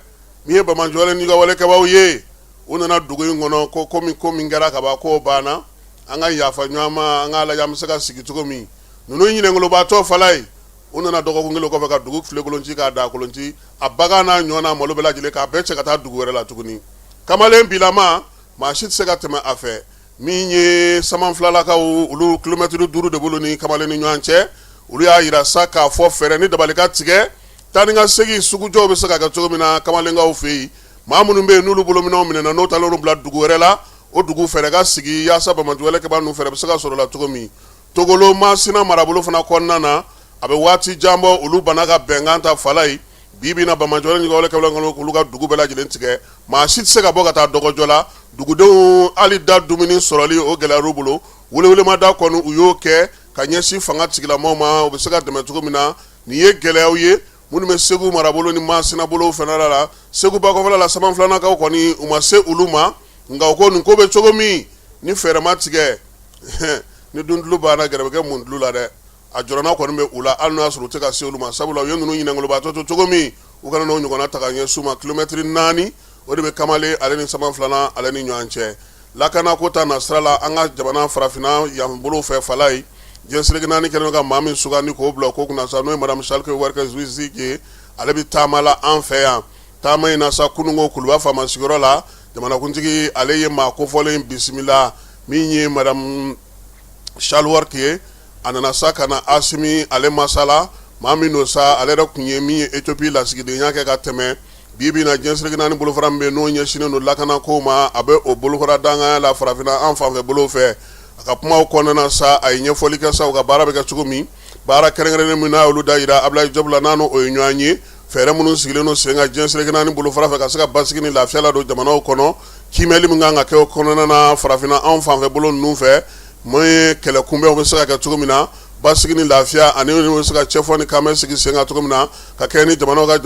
min ye banbaanciwale ni juguya wale kɛbaaw ye u nana dugu in kɔnɔ ko komi ko min kɛra kaban k'o banna an ka yafa ɲɔgɔn ma an k'a lajɛ an bɛ se ka sigi cogo min ninnu ɲinɛnkolobaatɔ Falaye u nana dɔgɔkun kelen kɔfɛ ka dugu filenkolon ci k'a dakolon ci a bagan n'a ɲɔ n'a malo bɛɛ lajɛlen k'a bɛɛ cɛ ka taa dugu wɛrɛ la tuguni kamalen bilama maa si tɛ se ka tɛmɛ a fɛ min ye samanfilalakaw olu kilomɛtiri 5 de b'olu ni kamalen ni ɲɔgɔn cɛ olu y'a jira sa k'a fɔ fɛɛrɛ ni dabali ka tigɛ taa ni ka segin sugujɔw bɛ se ka kɛ cogo min na kamalenkaw fɛ yen maa minnu bɛ yen n'olu bolominɛnw minɛna n'o taalen bila dugu wɛrɛ la o dugu fɛɛrɛ ka sigi yaasa banbaanciwale kɛbaa ninnu fɛɛrɛ bɛ se ka sɔrɔ la cogo min Togolo Masina marabolo fana kɔnɔna na a bɛ waati jan bɔ olu banna ka bɛnkan ta Falaye bi bi na banbaanciwale ni juguya wale kɛbaaw k'olu ka dugu bɛɛ lajɛlen tigɛ maa si tɛ se ka bɔ ka taa dɔgɔjɔ la dugudenw hali da dumuni sɔrɔli o gɛlɛyar'u bolo welewelemada kɔni u y'o kɛ ka ɲɛsin fanga tigilamaaw ma u bɛ se ka dɛmɛ cogo min na nin ye gɛlɛyaw ye minnu bɛ Segu marabolo ni Masina bolo fana la Segu bakɔfɛla la samanfilanakaw kɔni u ma se olu ma nka u ko nin ko bɛ cogo min ni fɛɛrɛ ma tigɛ ni duntulu banna gɛrɛ bɛ kɛ muntulu la dɛ a jɔrɔna kɔni bɛ u la hali n'o y'a sɔrɔ u tɛ ka se olu ma sabula u ye ninnu ɲinɛnkolobaatɔ to cogo min u kana n'o ɲɔgɔnna ta ka ɲɛsin u ma kilomɛtiri 4 o de bɛ kamalen ale ni samanfilanan ale ni ɲɔgɔn cɛ lakanako ta nasira la an ka jamana farafinna yan bolo fɛ Falaye diɲɛ seleke naani kɛlen ka maa min sugandi k'o bila ko kunna sa n'o ye madame Sahle-Work Zewde ye ale bɛ taama la an fɛ yan taama in na sa kununko kuluba faama sigiyɔrɔ la jamanakuntigi ale ye maa kofɔlen bisimila min ye madame Sahle-Work ye a nana sa ka na Asimi ale masala maa min don sa ale yɛrɛ tun ye min ye Ethiopie lasigidenya kɛ ka tɛmɛ bi bi na diɲɛ seleke naani bolofara min bɛ n'o ɲɛsinnen don lakanako ma a bɛ o bolofara danganya la farafinna an fanfɛ bolo fɛ a ka kumaw kɔnɔna sa a ye ɲɛfɔli kɛ sa u ka baara bɛ kɛ cogo min baara kɛrɛnkɛrɛnnen min n'a y'olu da jira Abdoulaye Diop la n'a n'o ye ɲɔgɔn ye fɛɛrɛ minnu sigilen don sen kan diɲɛ seleke naani bolofara fɛ ka se ka basigi ni lafiya ladon jamanaw kɔnɔ kiimɛli min kan ka kɛ o kɔnɔna na farafinna anw fanfɛ bolo ninnu fɛ mun ye kɛlɛ kunbɛnw bɛ se ka kɛ cogo min na basigi ni lafiya ani bɛ se ka cɛfɔ ni kanbɛn sigi sen kan cogo min na ka kɛ ni jamanaw ka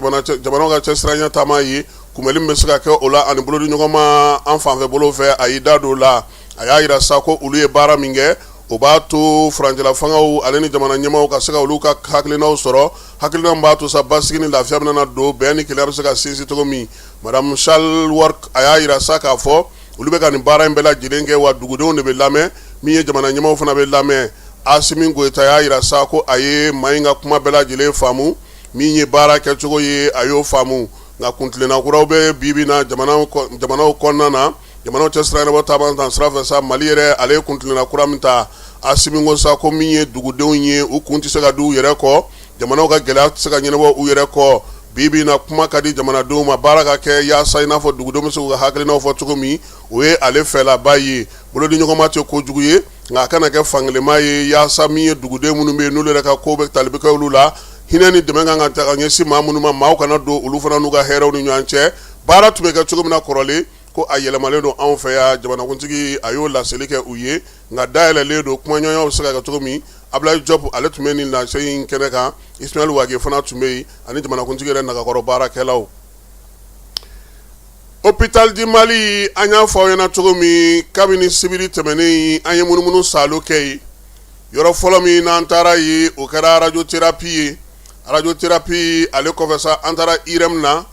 cɛsiranya taama ye kunbɛnli min bɛ se ka kɛ o la ani bolodiɲɔgɔnma an fanfɛ bolo fɛ a y'i da don o la a y'a jira sa ko olu ye baara min kɛ o b'a to furancɛla fangaw ale ni jamana ɲɛmaaw ka se ka olu ka hakilinaw sɔrɔ hakilina min b'a to sa basigi ni lafiya bɛna don bɛn ni kelenya bɛ se ka sinsin cogo min madame Sahle-Work a y'a jira sa k'a fɔ olu bɛ ka nin baara in bɛɛ lajɛlen kɛ wa dugudenw de bɛ lamɛn min ye jamana ɲɛmaaw fana bɛ lamɛn Asimi Goyita y'a jira sa ko a ye maa in ka kuma bɛɛ lajɛlen faamu min ye baara kɛcogo ye a y'o faamu nka kuntilenna kuraw bɛ bi bi na jamanaw kɔnɔna na jamanaw cɛ sira ɲɛnabɔ taama ta sira fɛ sa Mali yɛrɛ ale ye kuntilenna kura min ta Asimi ko sa ko min ye dugudenw ye, u kun tɛ se ka d'u yɛrɛ kɔ, jamanaw ka gɛlɛya tɛ se ka ɲɛnabɔ u yɛrɛ kɔ. Bi bi na, kuma ka di jamanadenw ma, baara ka kɛ yaasa i n'a fɔ dugudenw bɛ se k'u ka hakilinaw fɔ cogo min, o ye ale fɛlaba ye. Bolodiɲɔgɔnma tɛ kojugu ye, nka a kana kɛ fankelenma ye, yaasa min ye duguden minnu bɛ yen, n'olu yɛrɛ ka ko bɛ tali bɛ kɛ olu la, hinɛ ni dɛmɛ kan ka ta ka ɲɛsin maa minnu ma, maaw kana don olu fana n'u ka hɛrɛw ni ɲɔgɔn cɛ. Baara tun bɛ kɛ cogo min na kɔrɔlen, ko a yɛlɛmalen don anw fɛ yan. Jamanakuntigi a y'o laseli kɛ u ye, nka dayɛlɛlen don, kumaɲɔgɔnyaw bɛ se ka kɛ cogo min. Abulayi Jɔpu, ale tun bɛ nin lase in kɛnɛ kan, Ismaël Wage fana tun bɛ yen, ani jamanakuntigi yɛrɛ nagakɔrɔ baarakɛlaw. Hôpital du Mali, an y'a fɔ aw ɲɛna cogo min, kabini sibiri tɛmɛnen, an ye munumunu saalo kɛ yen. Yɔrɔ fɔlɔ min n'an taara yen, o kɛra radiothérapie ye. Radiothérapie ale kɔfɛ sa, an taara IRM na.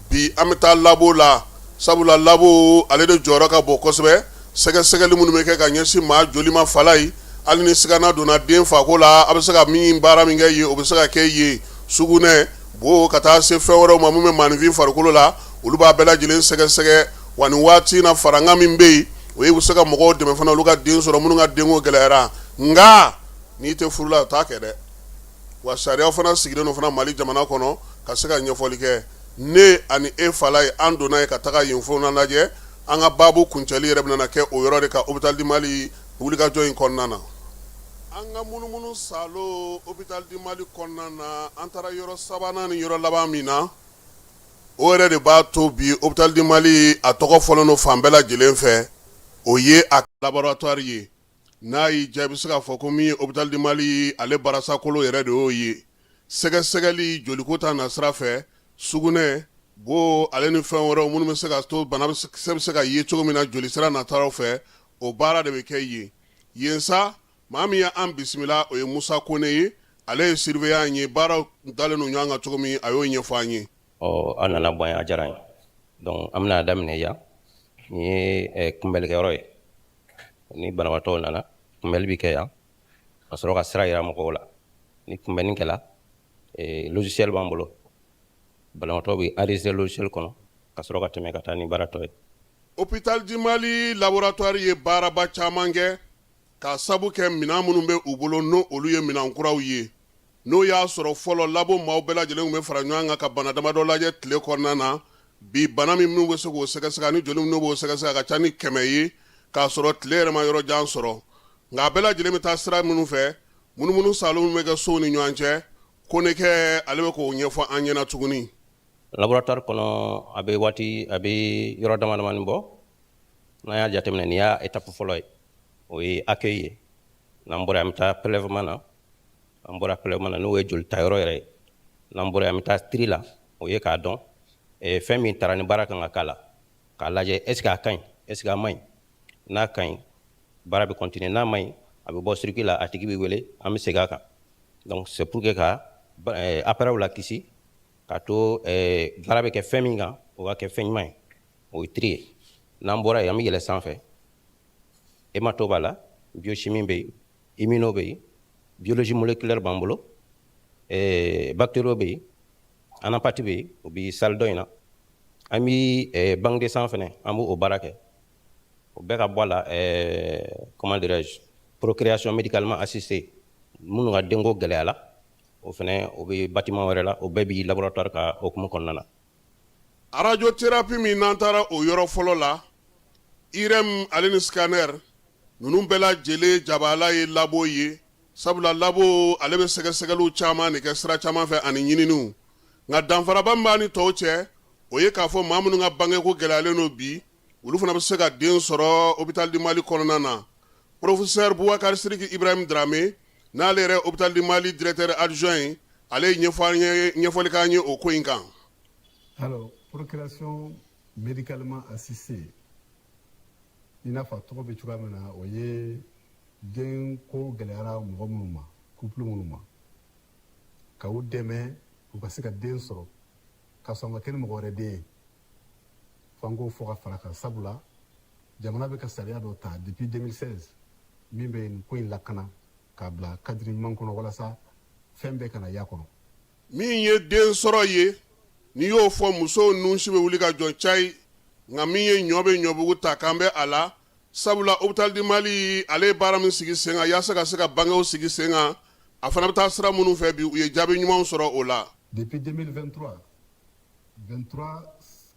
Bi an bɛ taa labo la, sabula labo ale de jɔyɔrɔ ka bon kosɛbɛ. Sɛgɛsɛgɛli minnu bɛ kɛ ka ɲɛsin maa joli ma fala ye, hali ni sigana donna den fako la, a bɛ se ka min baara min kɛ yen, o bɛ se ka kɛ yen. Sugunɛ, bo, ka taa se fɛn wɛrɛw ma min bɛ maaninfin farikolo la, olu b'a bɛɛ lajɛlen sɛgɛsɛgɛ. Wa nin waati in na, farankan min bɛ yen, o ye u bɛ se ka mɔgɔw dɛmɛ fana, olu ka den sɔrɔ, minnu ka denko gɛlɛyara. Nka n'i tɛ furu la, o t'a kɛ dɛ. Wa sariya fana sigilen don fana Mali jamana kɔnɔ ka se ka ɲɛfɔli kɛ. Ne ani e fala ye, an donna yen ka taga yen fana lajɛ. An ka baabu kuncɛli yɛrɛ bɛna kɛ o yɔrɔ de kan, Hôpital du Mali wulikajɔ in kɔnɔna na. An ka munumunu saalo Hôpital du Mali kɔnɔna na, an taara yɔrɔ sabanan ni yɔrɔ laban min na, o yɛrɛ de b'a to bi Hôpital du Mali a tɔgɔ fɔlen don fan bɛɛ lajɛlen fɛ, o ye a laboratoire ye. N'a y'i diya, i bɛ se k'a fɔ ko min ye Hôpital du Mali ale barasakolo yɛrɛ de y'o ye. Sɛgɛsɛgɛli joliko ta nasira fɛ, sugunɛ, bo, ale ni fɛn wɛrɛw minnu bɛ se ka to banakisɛ bɛ se ka ye cogo min na jolisira nataraw fɛ, o baara de bɛ kɛ yen. Yen sa, maa min ye an bisimila, o ye Musa Kone ye. Ale ye surveillant ye. Baaraw dalen don ɲɔgɔn kan cogo min, a y'o ɲɛfɔ an ye. Ɔ, an nana bɔ yan, a diyara an ye. Donc an bɛna daminɛ yan. Nin ye kunbɛlikɛyɔrɔ ye. Ni banabaatɔw nana, kunbɛli bɛ kɛ yan, ka sɔrɔ ka sira yira mɔgɔw la. Ni kunbɛnni kɛla, logiciel b'an bolo, banabaatɔ bɛ enregistrer logiciel kɔnɔ, ka sɔrɔ ka tɛmɛ ka taa ni baara tɔ ye. Hôpital du Mali laboratoire ye baaraba caman kɛ k'a sabu kɛ minɛn minnu bɛ u bolo, n'o olu ye minɛn kuraw ye. N'o y'a sɔrɔ fɔlɔ, labo maaw bɛɛ lajɛlen tun bɛ fara ɲɔgɔn kan ka bana damadɔ lajɛ tile kɔnɔna na, bi bana min minnu bɛ se k'o sɛgɛsɛgɛ ani joli minnu b'o sɛgɛsɛgɛ, a ka ca ni 100 ye, k'a sɔrɔ tile yɛrɛ ma yɔrɔ jan sɔrɔ. Nka a bɛɛ lajɛlen bɛ taa sira minnu fɛ, munumunu saalo minnu bɛ kɛ sow ni ɲɔgɔn cɛ, Konekɛ ale bɛ k'o ɲɛfɔ an ɲɛna tuguni. Laboratoire kɔnɔ, a bɛ waati, a bɛ yɔrɔ dama damani bɔ. N'an y'a jateminɛ, nin y'a étape fɔlɔ ye, o ye accueil ye. N'an bɔra yen, an bɛ taa prélèvement na. An bɔra prélèvement na, n'o ye joli ta yɔrɔ yɛrɛ ye. N'an bɔra yen, an bɛ taa tri la, o ye k'a dɔn fɛn min taara ni baara kan ka k'a la, k'a lajɛ est ce que a ka ɲi, est ce que a man ɲi. N'a ka ɲi, baara bɛ continuer. N'a man ɲi, a bɛ bɔ circuit la, a tigi bɛ wele, an bɛ segin a kan. Donc c'est pour que ka appareil la kisi, k'a to baara bɛ kɛ fɛn min kan, o ka kɛ fɛn ɲuman ye. O ye tri ye. N'an bɔra yen, an bɛ yɛlɛ sanfɛ. Hémato b'a la, biochimie bɛ yen, immuno bɛ yen, biologie moléculaire b'an bolo, bactério bɛ yen, anapath bɛ yen, o bɛ salle dɔ in na. An bɛ banque de sang fɛnɛ, an b'o baara kɛ. O bɛɛ ka bɔ a la, comment dirais-je, procréation médicalement assistée, minnu ka denko gɛlɛyala, o fɛnɛ o bɛ bâtiment wɛrɛ la. O bɛɛ bi laboratoire ka hokumu kɔnɔna na. Radiothérapie min n'an taara o yɔrɔ fɔlɔ la, IRM ale ni scanner ninnu bɛɛ lajɛlen jabala ye labo ye, sabula labo ale bɛ sɛgɛsɛgɛliw caman de kɛ sira caman fɛ ani ɲininiw. Nka danfaraba min b'a ni tɔw cɛ, o ye k'a fɔ maa minnu ka bangeko gɛlɛyalen don bi, olu fana bɛ se ka den sɔrɔ Hôpital du Mali kɔnɔna na. Professeur Boubacar Sidiki Ibrahim Dramé, n'ale yɛrɛ Hôpital du Mali directeur adjoint ye, ale ye ɲɛfɔli k'an ye o ko in kan. Alors, procréation médicalement assistée, i n'a fɔ a tɔgɔ bɛ cogoya min na, o ye den ko gɛlɛyara mɔgɔ minnu ma, couple minnu ma, ka u dɛmɛ u ka se ka den sɔrɔ ka sɔn ka kɛ ni mɔgɔ wɛrɛ den ye. F'an k'o fɔ ka fara kan, sabula jamana bɛ ka sariya dɔ ta depuis 2016 min bɛ nin ko in lakana k'a bila cadre ɲuman kɔnɔ, walasa fɛn bɛɛ kana y'a kɔnɔ. Min ye den sɔrɔ ye, n'i y'o fɔ, musow nun si bɛ wuli ka jɔ cayi. Nka min ye ɲɔ bɛ ɲɔbugu ta k'an bɛ a la. Sabula Hôpital du Mali ale ye baara min sigi sen kan yaasa ka se ka bangew sigi sen kan, a fana bɛ taa sira minnu fɛ bi, u ye jaabi ɲumanw sɔrɔ o la. Depuis 2023, 23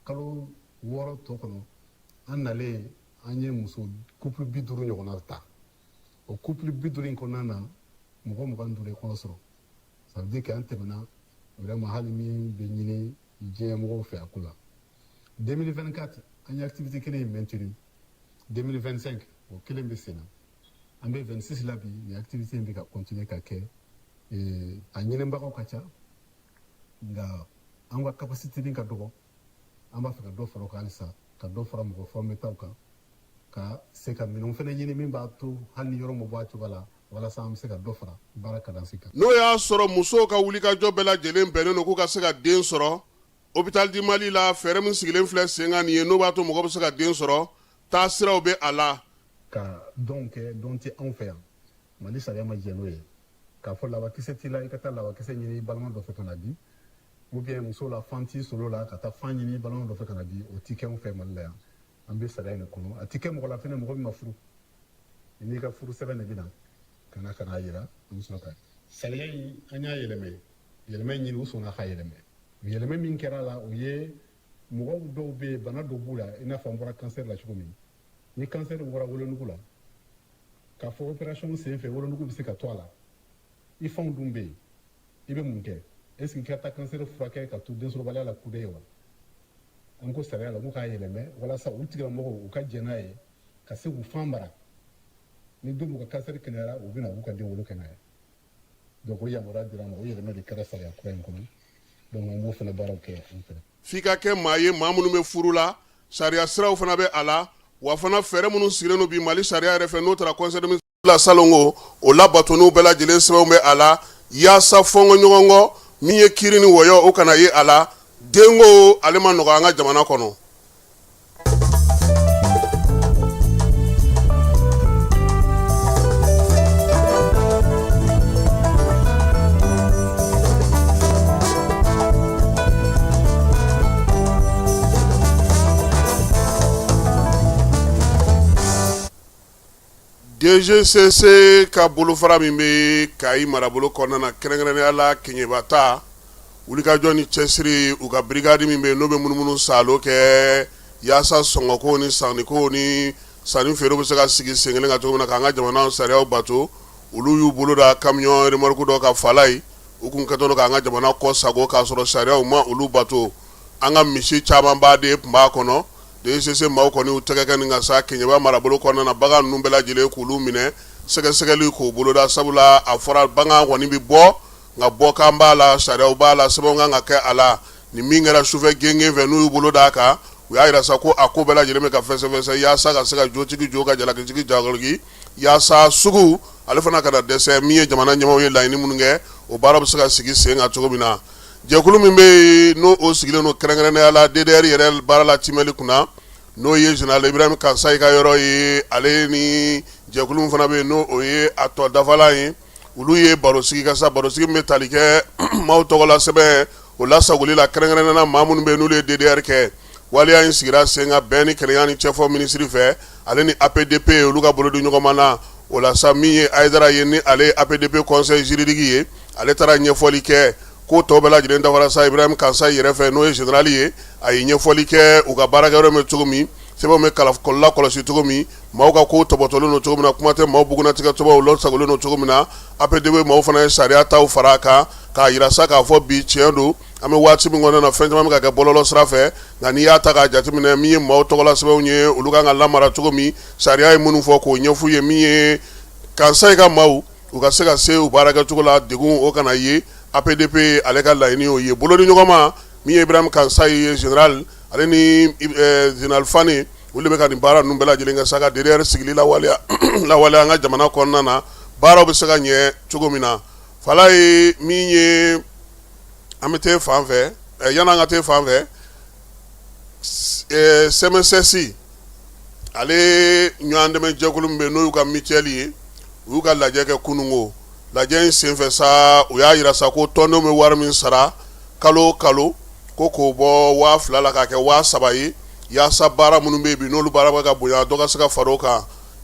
kalo 6 tɔ kɔnɔ, an nalen, an ye muso couple 50 ɲɔgɔnna ta. O couple 50 in kɔnɔna na, mɔgɔ 25 ye kɔnɔ sɔrɔ. Ça veut dire que an tɛmɛna vraiment hali min bɛ ɲini diɲɛ mɔgɔw fɛ a ko la. 2024, an ye activité kelen in maintenu. 2025, o kelen bɛ sen na. An bɛ 26 la bi, nin activité in bɛ ka continuer ka kɛ. A ɲinibagaw ka ca, nka an ka capacité ka dɔgɔ. An b'a fɛ ka dɔ fara o kan halisa, ka dɔ fara mɔgɔ formé taw kan, ka se ka minɛnw fana ɲini min b'a to hali ni yɔrɔ ma bɔ a cogo la, walasa an bɛ se ka dɔ fara baara cadence kan. N'o y'a sɔrɔ musow ka wulikajɔ bɛɛ lajɛlen bɛnnen don k'u ka se ka den sɔrɔ, Hôpital du Mali la, fɛɛrɛ min sigilen filɛ sen kan nin ye, n'o b'a to mɔgɔ bɛ se ka den sɔrɔ, taasiraw bɛ a la. Ka dɔn kɛ, dɔn tɛ anw fɛ yan, Mali sariya ma jɛn n'o ye. K'a fɔ labakisɛ t'i la, i ka taa labakisɛ ɲini i balima dɔ fɛ ka na di, ou bien muso la fan t'i solo la, ka taa fan ɲini i balima dɔ fɛ ka na di, o ti kɛ anw fɛ Mali la yan. An bɛ sariya in de kɔnɔ. A ti kɛ mɔgɔ la fɛnɛ, mɔgɔ min ma furu. I n'i ka furu sɛbɛn de bɛ na ka na ka n'a yira, an bɛ sɔrɔ ka sariya in, an y'a yɛlɛmɛ, yɛlɛmɛ ɲini, u sɔnna k'a yɛlɛmɛ. Yɛlɛmɛ min kɛra a la, o ye mɔgɔw dɔw bɛ yen, bana dɔ b'u la, i n'a fɔ an bɔra kansɛri la cogo min. Ni kansɛri bɔra wolonugu la, k'a fɔ opération sen fɛ wolonugu bɛ se ka to a la, i fanw dun bɛ yen, i bɛ mun kɛ? Est ce que i ka taa kansɛri furakɛ ka to densɔrɔbaliya la kudayi wa? An ko sariya la ko k'a yɛlɛmɛ walasa u tigilamɔgɔw u ka jɛn n'a ye ka se k'u fan mara. Ni don b'u ka kansɛri kɛnɛyara, u bɛna u ka den wolo kɛ n'a ye. Donc o yamaruya dira an ma, o yɛlɛmɛ de kɛra sariya kura in kɔnɔ. Donc an b'o fana baaraw kɛ an fɛ. F'i ka kɛ maa ye, maa minnu bɛ furu la, sariya siraw fana bɛ a la, wa fana fɛɛrɛ minnu sigilen don bi Mali sariya yɛrɛ fɛ, n'o taara conseil de ministre la salon ko o labato, bɛɛ lajɛlen sɛbɛnw bɛ a la yaasa fɔnkɔ ɲɔgɔn kɔ min ye kiiri ni wɔyɔ, o kana ye a la. Denko ale ma nɔgɔ an ka jamana kɔnɔ. DGCC ka bolofara min bɛ Kayi marabolo kɔnɔna na, kɛrɛnkɛrɛnnenya la Keɲeba ta, wulikajɔ ni cɛsiri, u ka brigade min bɛ yen n'o bɛ munumunu saalo kɛ yaasa sɔngɔko ni sanniko ni sanni feere bɛ se ka sigi sen kelen kan cogo min na, k'an ka jamana sariyaw bato, olu y'u bolo da camion remorque dɔ kan Falayi. U kun kɛtɔ don k'an ka jamana kɔ sago k'a sɔrɔ sariyaw ma olu bato. An ka misi camanba de tun b'a kɔnɔ. DGCC maaw kɔni y'u tɛgɛ kɛ nin kan sa Keɲeba marabolo kɔnɔna na, bagan ninnu bɛɛ lajɛlen k'olu minɛ, sɛgɛsɛgɛli k'o boloda, sabula a fɔra bagan kɔni bɛ bɔ, nka bɔkan b'a la, sariyaw b'a la, sɛbɛnw kan ka kɛ a la. Nin min kɛra sufɛ gengen fɛ, n'u y'u bolo d'a kan, u y'a jira sa ko a ko bɛɛ lajɛlen bɛ ka fɛsɛfɛsɛ yaasa ka se ka jotigi jo, ka jalakitigi jalaki, yaasa sugu ale fana kana dɛsɛ. Min ye jamana ɲɛmaaw ye laɲini minnu kɛ, o baara bɛ se ka sigi sen kan cogo min na. Jɛkulu min bɛ yen n'o o sigilen don kɛrɛnkɛrɛnnenya la DDR yɛrɛ baara la timɛli kunna, n'o ye général Ibrahim Kansayi ka yɔrɔ ye, ale ni jɛkulu min fana bɛ yen n'o o ye a tɔ dafalan ye, olu ye barosigi kɛ sa, barosigi min bɛ tali kɛ maaw tɔgɔla sɛbɛn o lasagoli la, kɛrɛnkɛrɛnnenya la maa minnu bɛ yen n'olu ye DDR kɛ. Waleya in sigira sen kan bɛn ni kelenya ni cɛfɔ minisiri fɛ, ale ni APDP olu ka bolodi ɲɔgɔnma na. O la sa, min ye Hayidara ye, ni ale ye APDP conseil juridique ye, ale taara ɲɛfɔli kɛ ko tɔ bɛɛ lajɛlen dafara sa Ibrahim Kansayi yɛrɛ fɛ, n'o ye général ye. A ye ɲɛfɔli kɛ u ka baarakɛyɔrɔ bɛ cogo min, sɛbɛnw bɛ lakɔlɔsi cogo min, maaw ka ko tɔbɔtɔlen don cogo min na, kuma tɛ maaw bugunnatigɛtɔbaw lasagolen don cogo min na. APDP maaw fana ye sariya taw fara a kan k'a jira sa k'a fɔ bi tiɲɛ don, an bɛ waati min kɔnɔna na, fɛn caman bɛ ka kɛ bɔlɔlɔ sira fɛ, nka n'i y'a ta k'a jateminɛ, min ye maaw tɔgɔla sɛbɛnw ye, olu kan ka lamara cogo min, sariya ye minnu fɔ k'o ɲɛf'u ye, min ye Kansayi ka maaw u ka se ka se u baarakɛcogo la, degun o kana ye. APDP ale ka laɲini y'o ye. Bolodi ɲɔgɔnma min ye Ibrahim Kansayi ye général, ale ni général Fane, olu de bɛ ka nin baara ninnu bɛɛ lajɛlen kɛ sa ka DDR sigili lawaleya lawaleya an ka jamana kɔnɔna na, baaraw bɛ se ka ɲɛ cogo min na. Falaye min ye, an bɛ taa fan fɛ, yan'an ka taa fan fɛ, CMSS ale ɲɔgɔn dɛmɛ jɛkulu min bɛ n'o y'u ka mutuelle ye, u y'u ka lajɛ kɛ kununko. Lajɛ in senfɛ sa, u y'a jira sa ko tɔndenw bɛ wari min sara kalo o kalo, ko k'o bɔ 2000 la k'a kɛ 3000 ye. yaasa baara minnu bɛ yen bi n'olu baara bɛ ka bonya, dɔ ka se ka fara o kan.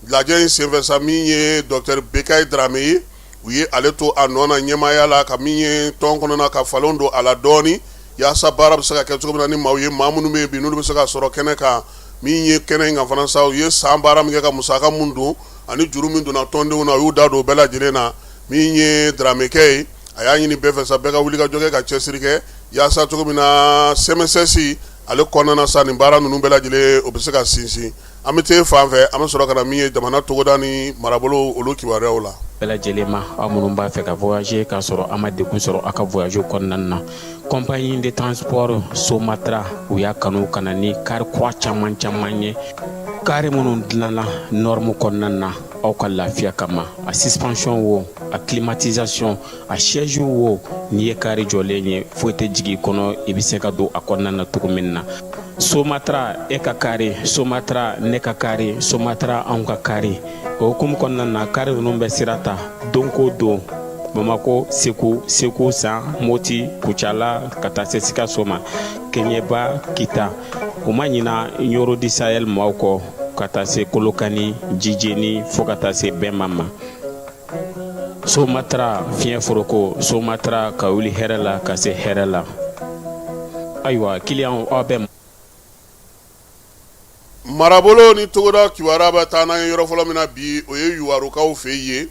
Lajɛ in senfɛ sa, min ye docteur Bekayi Darame ye, u ye ale to a nɔ na ɲɛmaaya la, ka min ye tɔn kɔnɔna ka falen don a la dɔɔnin, yaasa baara bɛ se ka kɛ cogo min na ni maaw ye, maa minnu bɛ yen bi n'olu bɛ se ka sɔrɔ kɛnɛ kan. Min ye kɛnɛ in kan fana sa, u ye san baara min kɛ, ka musaka min don ani juru min donna tɔndenw na, u y'u da don o bɛɛ lajɛlen na. Min ye Daramekɛ ye, a y'a ɲini bɛɛ fɛ sa, bɛɛ ka wuli ka jɔ kɛ, ka cɛsiri kɛ, yaasa cogo min na CMSS ale kɔnɔna sa, nin baara ninnu bɛɛ lajɛlen o bɛ se ka sinsin. An bɛ taa fan fɛ, an bɛ sɔrɔ ka na min ye jamana togoda ni marabolo olu kibaruyaw la. Bɛɛ lajɛlen ma, aw minnu b'a fɛ ka voyager k'a sɔrɔ a ma degun sɔrɔ aw ka voyage kɔnɔna na, compagnie de transport Somatra, u y'a kanu ka na ni kari kura caman caman ye, kari minnu dilanna norme kɔnɔna na aw ka lafiya kama. A suspension wo, a climatisation, a siège wo, n'i ye kari jɔlen ye, foyi tɛ jigin i kɔnɔ, i bɛ se ka don a kɔnɔna na cogo min na. Somatra, e ka kari Somatra, ne ka kari Somatra, anw ka kari. O hukumu kɔnɔna na, kari ninnu bɛ sira ta don ko don Bamako, Segu, Segu San, Moti, Kucala, ka taa se Sikaso ma, Keɲeba, Kita. U ma ɲina Ɲɔrɔ du Sahel maaw kɔ, ka taa se Kolokani, Jijeni, fo ka taa se Bɛnba ma. Somatra fiɲɛ foroko, Somatra ka wuli hɛrɛ la ka se hɛrɛ la. Ayiwa kiliyanw, aw bɛ Marabolo ni togoda kibaruya bɛ taa n'an ye yɔrɔ fɔlɔ min na bi, o ye Yuwarukaw fɛ yen.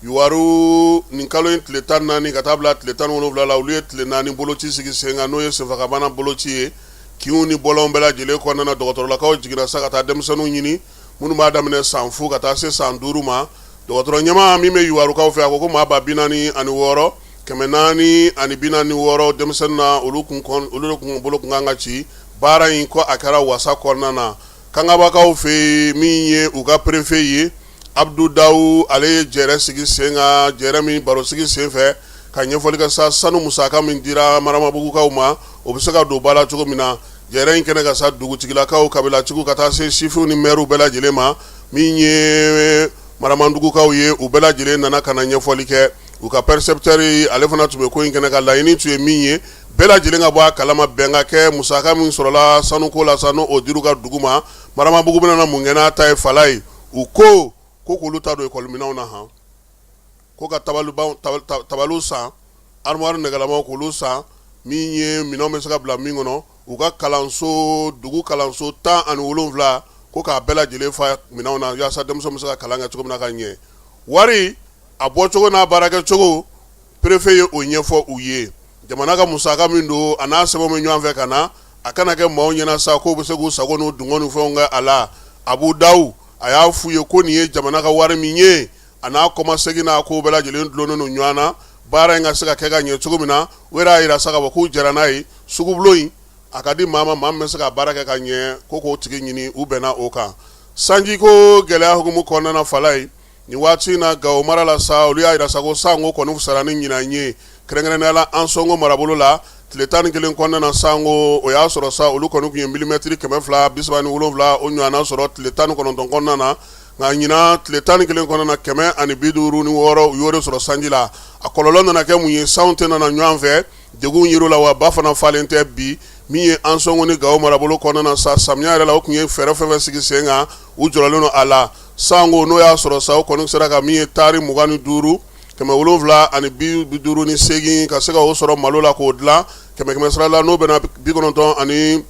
Yuwaru, nin kalo in tile 14 ka taa bila tile 17 la, olu ye tile 4 boloci sigi sen kan, n'o ye senfagabana boloci ye kinw ni bɔlɔnw bɛɛ lajɛlen kɔnɔna na. Dɔgɔtɔrɔlakaw jiginna sa ka taa denmisɛnninw ɲini minnu b'a daminɛ san 0 ka taa se san 5 ma. Dɔgɔtɔrɔ ɲɛmaa min bɛ Yuwarukaw fɛ, a ko ko maa 46,446 denmisɛnnin na, olu olu de kun bolo kun kan ka ci. Baara in ko a kɛra wasa kɔnɔna na. Kangabakaw fɛ yen, min ye u ka préfet ye, Abudu Dawu, ale ye jɛrɛ sigi sen kan, jɛrɛ min baro sigi sen fɛ ka ɲɛfɔli kɛ sa, sanu musaka min dira Maramabugukaw ma, o bɛ se ka don ba la cogo min na. Jɛrɛ in kɛnɛ kan sa, dugutigilakaw, kabilatigiw, ka taa se sifinw ni mɛriw bɛɛ lajɛlen ma, min ye Maramadugukaw ye, u bɛɛ lajɛlen nana ka na ɲɛfɔli kɛ. U ka percepteur, ale fana tun bɛ ko in kɛnɛ kan. Laɲini tun ye min ye, bɛɛ lajɛlen ka bɔ a kalama, bɛn ka kɛ musaka min sɔrɔla sanuko la sa, n'o dir'u ka dugu ma, Maramabugu bɛna na mun kɛ n'a ta ye? Fala ye, u ko ko k'olu ta don ekɔliminɛnw na, han, ko ka tabaliw san, armoire nɛgɛlamaw k'olu san, min ye minɛnw bɛ se ka bila min kɔnɔ. U ka kalanso, dugu kalanso 17, ko k'a bɛɛ lajɛlen fa minɛnw na, yaasa denmisɛnw bɛ se ka kalan kɛ cogo min na ka ɲɛ. Wari a bɔcogo n'a baarakɛcogo, préfet ye o ɲɛfɔ u ye. Jamana ka musaka min don, a n'a sɛbɛnw bɛ ɲɔgɔn fɛ ka na, a kana kɛ maaw ɲɛna sa k'o bɛ se k'u sago n'u dungɔ ni fɛnw kɛ a la. Abu Dawu, a y'a f'u ye ko nin ye jamana ka wari min ye, a n'a kɔmasegin n'a ko bɛɛ lajɛlen dulonnen don ɲɔgɔn na, baara in ka se ka kɛ ka ɲɛ cogo min na. U yɛrɛ y'a jira sa k'a fɔ k'u jɛra n'a ye. Sugubulon in, a ka di maa ma, maa min bɛ se ka baara kɛ ka ɲɛ, ko k'o tigi ɲini. U bɛnna o kan. Sanjiko gɛlɛya hukumu kɔnɔna na, fala ye, nin waati in na Gawo mara la sa, olu y'a jira sa ko sanko kɔni fisara ni ɲinan ye, kɛrɛnkɛrɛnnenya la Ansɔngo marabolo la. Tile 11 kɔnɔna na, sanko o y'a sɔrɔ sa, olu kɔni tun ye milimɛtiri 237 o ɲɔgɔnna sɔrɔ tile 19 kɔnɔna na. Nka ɲinan tile 11 kɔnɔna na, 156, u y'o de sɔrɔ sanji la. A kɔlɔlɔ nana kɛ mun ye? Sanw tɛ nana ɲɔgɔn fɛ, degun yer'o la, wa ba fana falen tɛ bi. Min ye Ansɔngo ni Gawo marabolo kɔnɔna na sa, samiya yɛrɛ la, u tun ye fɛɛrɛ fɛn fɛn sigi sen kan, u jɔrɔlen don a la. Sanko n'o y'a sɔrɔ sa, u kɔni sera ka min ye taari 25, 758, ka se ka o sɔrɔ malo la k'o dilan kɛmɛ kɛmɛ sara la, n'o bɛnna 90 ani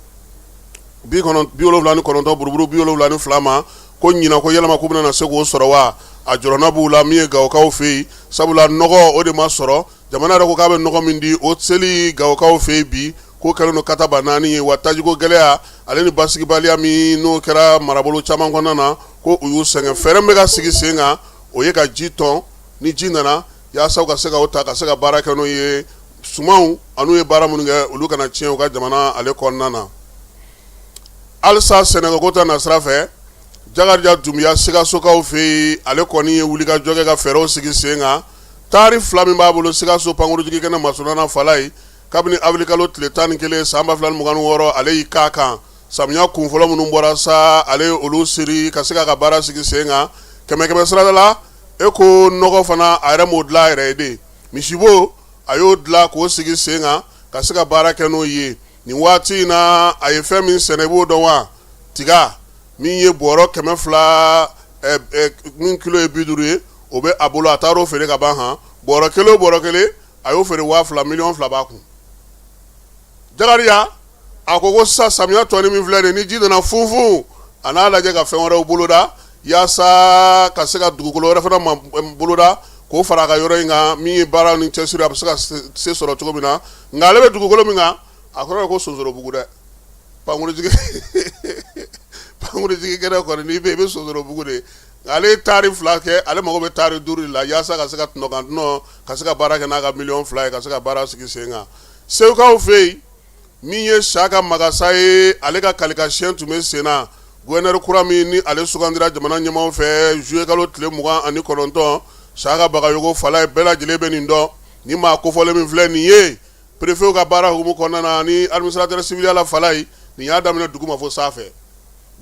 79 buruburu 72 ma. Ko ɲinan ko yalama k'u bɛna se k'o sɔrɔ wa? A jɔrɔna b'u la min ye Gawokaw fɛ yen, sabula nɔgɔ o de ma sɔrɔ. Jamana yɛrɛ ko k'a bɛ nɔgɔ min di, o seli Gawokaw fɛ yen bi, ko kɛlen don kataba naani ye. Wa tajiko gɛlɛya ale ni basigibaliya min n'o kɛra marabolo caman kɔnɔna na, ko u y'u sɛgɛn. Fɛɛrɛ min bɛ ka sigi sen kan, o ye ka ji tɔn, ni ji nana, yaasa u ka se ka o ta ka se ka baara kɛ n'o ye, sumanw an'u ye baara minnu kɛ, olu kana tiɲɛ u ka jamana ale kɔnɔna na. Halisa sɛnɛko ta nasira fɛ, Jakarija Dunbiya Sikasokaw fɛ yen, ale kɔni ye wulikajɔ kɛ ka fɛɛrɛw sigi sen kan. Taari 2 min b'a bolo Sikaso pankurujigi kɛnɛ masurunna fala ye, kabini awirilikalo tile 11 san 2026, ale y'i k'a kan. Samiya kun fɔlɔ minnu bɔra sa, ale ye olu siri ka se k'a ka baara sigi sen kan kɛmɛ kɛmɛ sirada la. E ko nɔgɔ fana, a yɛrɛ m'o dilan a yɛrɛ ye de, misibo a y'o dilan k'o sigi sen kan ka se ka baara kɛ n'o ye. Nin waati in na, a ye fɛn min sɛnɛ, i b'o dɔn wa? Tiga min ye bɔrɔ 200, min kilo ye 50 ye, o bɛ a bolo, a taar'o feere ka ban. Han, bɔrɔ kelen o bɔrɔ kelen, a y'o feere 2000, miliyɔn 2 b'a kun. Jakariya a ko ko sisan samiya tɔni min filɛ nin, ni ji nana funfun, a n'a lajɛ ka fɛn wɛrɛw boloda yaasa ka se ka dugukolo wɛrɛ fana ma boloda k'o fara a ka yɔrɔ in kan. Min ye baara ni cɛsiri, a bɛ se ka se sɔrɔ cogo min na. Nka ale bɛ dugukolo min kan, a kɔrɔ ye ko Sonsorobugu dɛ. Pankurujigi kɛnɛ kɔni, n'i bɛ i bɛ Sonsorobugu de. Nka ale ye taari 2 kɛ, ale mago bɛ taari 5 de la yaasa ka se ka tɔnɔ kan tɔnɔ, ka se ka baara kɛ n'a ka miliyɔn 2 ye, ka se ka baara sigi sen kan. Segukaw fɛ yen, min ye Saka Magasa ye, ale ka kalikasiyɛn tun bɛ sen na. Gouverneur kura min ni ale sugandira jamana ɲɛmaaw fɛ juillet kalo tile 29, Saka Bagayogo Falaye, bɛɛ lajɛlen bɛ nin dɔn. Ni maa kofɔlen min filɛ nin ye, préfet ka baara hukumu kɔnɔna na ni administrateur civil la, Falaye, nin y'a daminɛ duguma fo sanfɛ.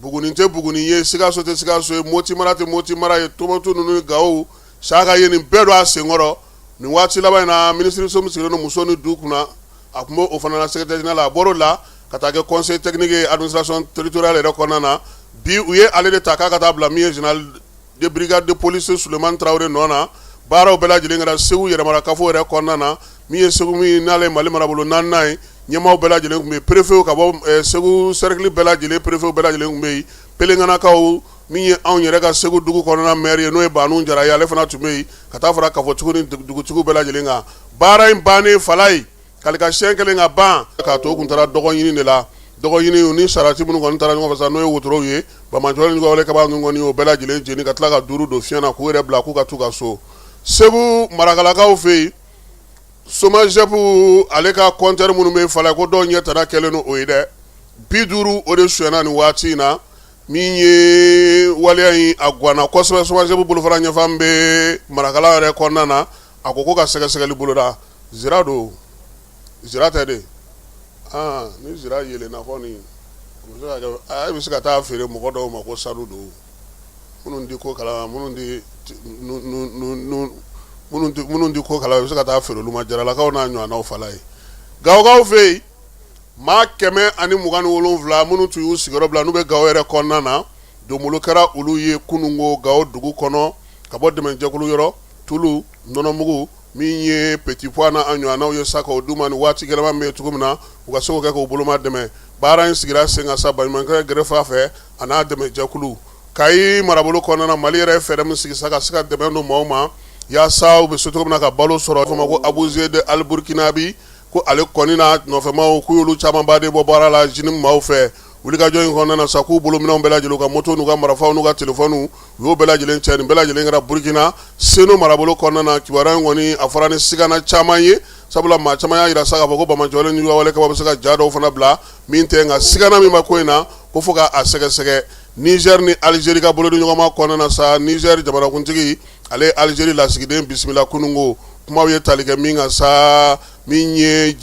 Buguni tɛ Buguni ye, Sikaso tɛ Sikaso ye, Moti mara tɛ Moti mara ye, Tɔnbukutu ninnu ni Gawo, Saka ye nin bɛɛ don a senkɔrɔ. Nin waati laban in na, minisiriso min sigilen don muso ni du kunna, a tun b'o fana na secrétaire général la. A bɔr'o la ka taa kɛ conseil technique ye administration territoriale yɛrɛ kɔnɔna na. Bi, u ye ale de ta k'a ka taa bila min ye général de brigade de police Sulemani Tarawele nɔ na. Baaraw bɛɛ lajɛlen kɛra Segu yɛrɛmarakafo yɛrɛ kɔnɔna na. Min ye Segu, min n'ale ye Mali marabolo naaninan ye, ɲɛmaaw bɛɛ lajɛlen tun bɛ yen, préfet ka bɔ Segu cercle bɛɛ lajɛlen, préfet bɛɛ lajɛlen tun bɛ yen, Pelenganakaw, min ye anw yɛrɛ ka Segu dugu kɔnɔna maire ye, n'o ye Banu Jara ye, ale fana tun bɛ yen, ka taa fara kafotigiw ni dugutigiw bɛɛ lajɛlen kan. Baara in bannen, Falaye, kalikasiyɛn kɛlen ka ban, k'a to kun taara dɔgɔ ɲini de la. Dɔgɔ ɲini ni sarati minnu kɔni taara ɲɔgɔn fɛ sa, n'o ye wotorow ye, banbaanciwale ni wale kaba ninnu kɔni, o bɛɛ lajɛlen jeni ka tila ka duuru don fiɲɛ na k'u yɛrɛ bila k'u ka t'u ka so. Segu Marakalakaw fɛ yen, SOMAGEP ale ka compteur minnu bɛ Falaye, ko dɔw ɲɛ tana kɛlen don o ye dɛ. 50 o de sonyɛna nin waati in na. Min ye waleya in, a ganna kosɛbɛ. SOMAGEP bolofara ɲɛfan bɛ Marakala yɛrɛ kɔnɔna na, a ko ko ka sɛgɛsɛgɛli boloda. Zira don, zira tɛ de? Aa, ni zira yeelenna kɔni, o bɛ se ka kɛ a bɛ se ka taa feere mɔgɔ dɔw ma ko sanu don, minnu di ko kalama, minnu di ko kalama, i bɛ se ka taa feere olu ma, Jaralakaw n'a ɲɔgɔnnaw. Falaye, Gawokaw fɛ yen, maa 127 minnu tun y'u sigiyɔrɔ bila, n'u bɛ Gawo yɛrɛ kɔnɔna na, donbolo kɛra olu ye kununko Gawo dugu kɔnɔ ka bɔ dɛmɛjɛkulu yɔrɔ, tulu, nɔnɔmugu, min ye petit pois n'a ɲɔgɔnnaw ye sa, k'o d'u ma ni waati gɛlɛman bɛ cogo min na, u ka se k'o kɛ k'u boloma dɛmɛ. Baara in sigira sen kan sa baɲumankɛ gerefa fɛ, a n'a dɛmɛjɛkulu. Kayi marabolo kɔnɔna na, Mali yɛrɛ ye fɛɛrɛ min sigi sa ka se ka dɛmɛ don maaw ma yaasa u bɛ se cogo min na ka balo sɔrɔ, fɔ ma ko Abuzede Aliburukinabi, ko ale kɔni n'a nɔfɛmaw, k'u y'olu camanba de bɔ baara la JNIM maaw fɛ. Wulikajɔ in kɔnɔna na sa, k'u bolominɛnw bɛɛ lajɛlen, u ka moto n'u ka marifaw n'u ka telefɔniw, u y'o bɛɛ lajɛlen cɛ. Nin bɛɛ lajɛlen kɛra Burukina Senu marabolo kɔnɔna na. Kibaruya in kɔni, a fɔra ni sigana caman ye, sabula maa caman y'a jira sa k'a fɔ ko banbaanciwale ni wale kaba bɛ se ka ja dɔw fana bila min tɛ. Nka sigana min bɛ ko in na, ko fo k'a sɛgɛsɛgɛ. Niger ni Algérie ka bolodiɲɔgɔnma kɔnɔna na sa, Niger jamanakuntigi, ale ye Algérie lasigiden bisimila kununko. Kumaw ye tali kɛ min kan sa, min ye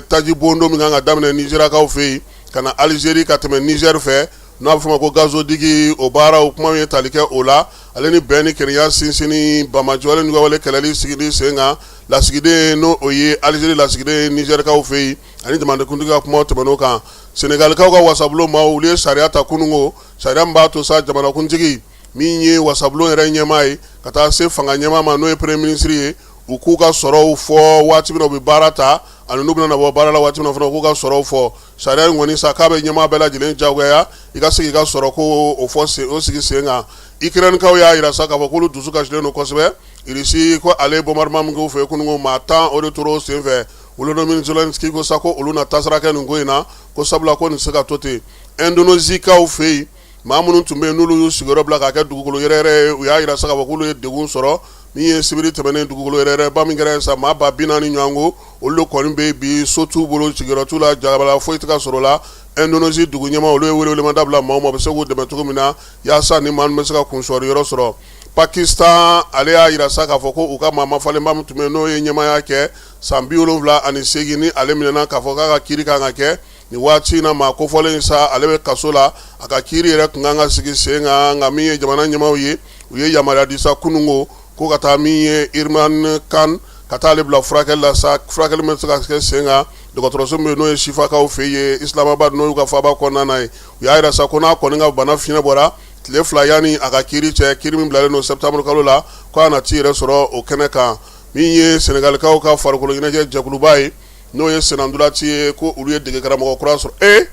taji bondo min kan ka daminɛ Nizerakaw fɛ yen ka na Algérie ka tɛmɛ Niger fɛ, n'a bɛ fɔ ma ko gazoduc, o baaraw, kuma ye tali kɛ o la, ale ni bɛn ni kelenya sinsinni, banbaanciwale ni wale kɛlɛli sigili sen kan. Lasigiden, n'o o ye Algérie lasigiden Nizerikaw fɛ yen, ani jamanakuntigi ka kuma tɛmɛn'o kan. Senegalikaw ka wasabulon maaw, olu ye sariya ta kununko, sariya min b'a to sa jamanakuntigi min ye wasabulon yɛrɛ ɲɛmaa ye, ka taa se fanga ɲɛmaa ma, n'o ye premier ministre ye, u k'u ka sɔrɔw fɔ waati min na u bɛ baara ta, ani n'u bɛna bɔ baara la waati min na fana, u k'u ka sɔrɔw fɔ. Sariya in kɔni sa, k'a bɛ ɲɛmaa bɛɛ lajɛlen jagoya i ka se k'i ka sɔrɔ ko o fɔ, o sigi sen kan. Ukrainekaw y'a jira sa k'a fɔ k'olu dusu kasilen don kosɛbɛ. Irisi ko ale ye bombardement min k'u fɛ kununko, maa 10 o de tora o senfɛ. Volodymyr Zelensky ko sa ko olu na tasara kɛ nin ko in na, ko sabula ko nin se ka to ten. Indonésikaw fɛ yen, maa minnu tun bɛ yen, n'olu y'u sigiyɔrɔ bila k'a kɛ dugukolo yɛrɛyɛrɛ ye, u y'a jira sa k'a fɔ k'olu ye degun sɔrɔ. Min ye sibiri tɛmɛnen dugukolo yɛrɛyɛrɛba min kɛra sa, maa 40,000 ɲɔgɔn ko, olu de kɔni bɛ bi, so t'u bolo, sigiyɔrɔ t'u la, jabala foyi tɛ ka sɔrɔ o la. Indonésie dugu ɲɛmaa, olu ye welewelemada bila maaw ma, u bɛ se k'u dɛmɛ cogo min na yaasa ni maa ninnu bɛ se ka kunsɔri yɔrɔ sɔrɔ. Pakistan, ale y'a jira sa k'a fɔ ko u ka maa mafalenba min tun bɛ yen, n'o ye ɲɛmaaya kɛ san 78, ni ale minɛna k'a fɔ k'a ka kiiri kan ka kɛ nin waati in na, maa kofɔlen sa, ale bɛ kaso la, a ka kiiri yɛrɛ tun kan ka sigi sen kan. Nka min ye jamana ɲɛmaaw ye, u ye yamaruya di sa kununko ko ka taa min ye Imran Khan, ka taa ale bila furakɛli la sa, furakɛli bɛ se ka kɛ sen kan. Dɔgɔtɔrɔso min n'o ye sifakaw fɛ yen Islamabad, n'o y'u ka faaba kɔnɔna na ye, u y'a jira sa ko n'a kɔni ka bana fiɲɛ bɔra tile 2 yanni a ka kiiri cɛ, kiiri min bilalen don septembre kalo la, ko a na t'i yɛrɛ sɔrɔ o kɛnɛ kan. Min ye Senegalikaw ka farikolo ɲɛnajɛ jɛkuluba ye, n'o ye sennantolaci ye, ko olu ye degekaramɔgɔ kura sɔrɔ. E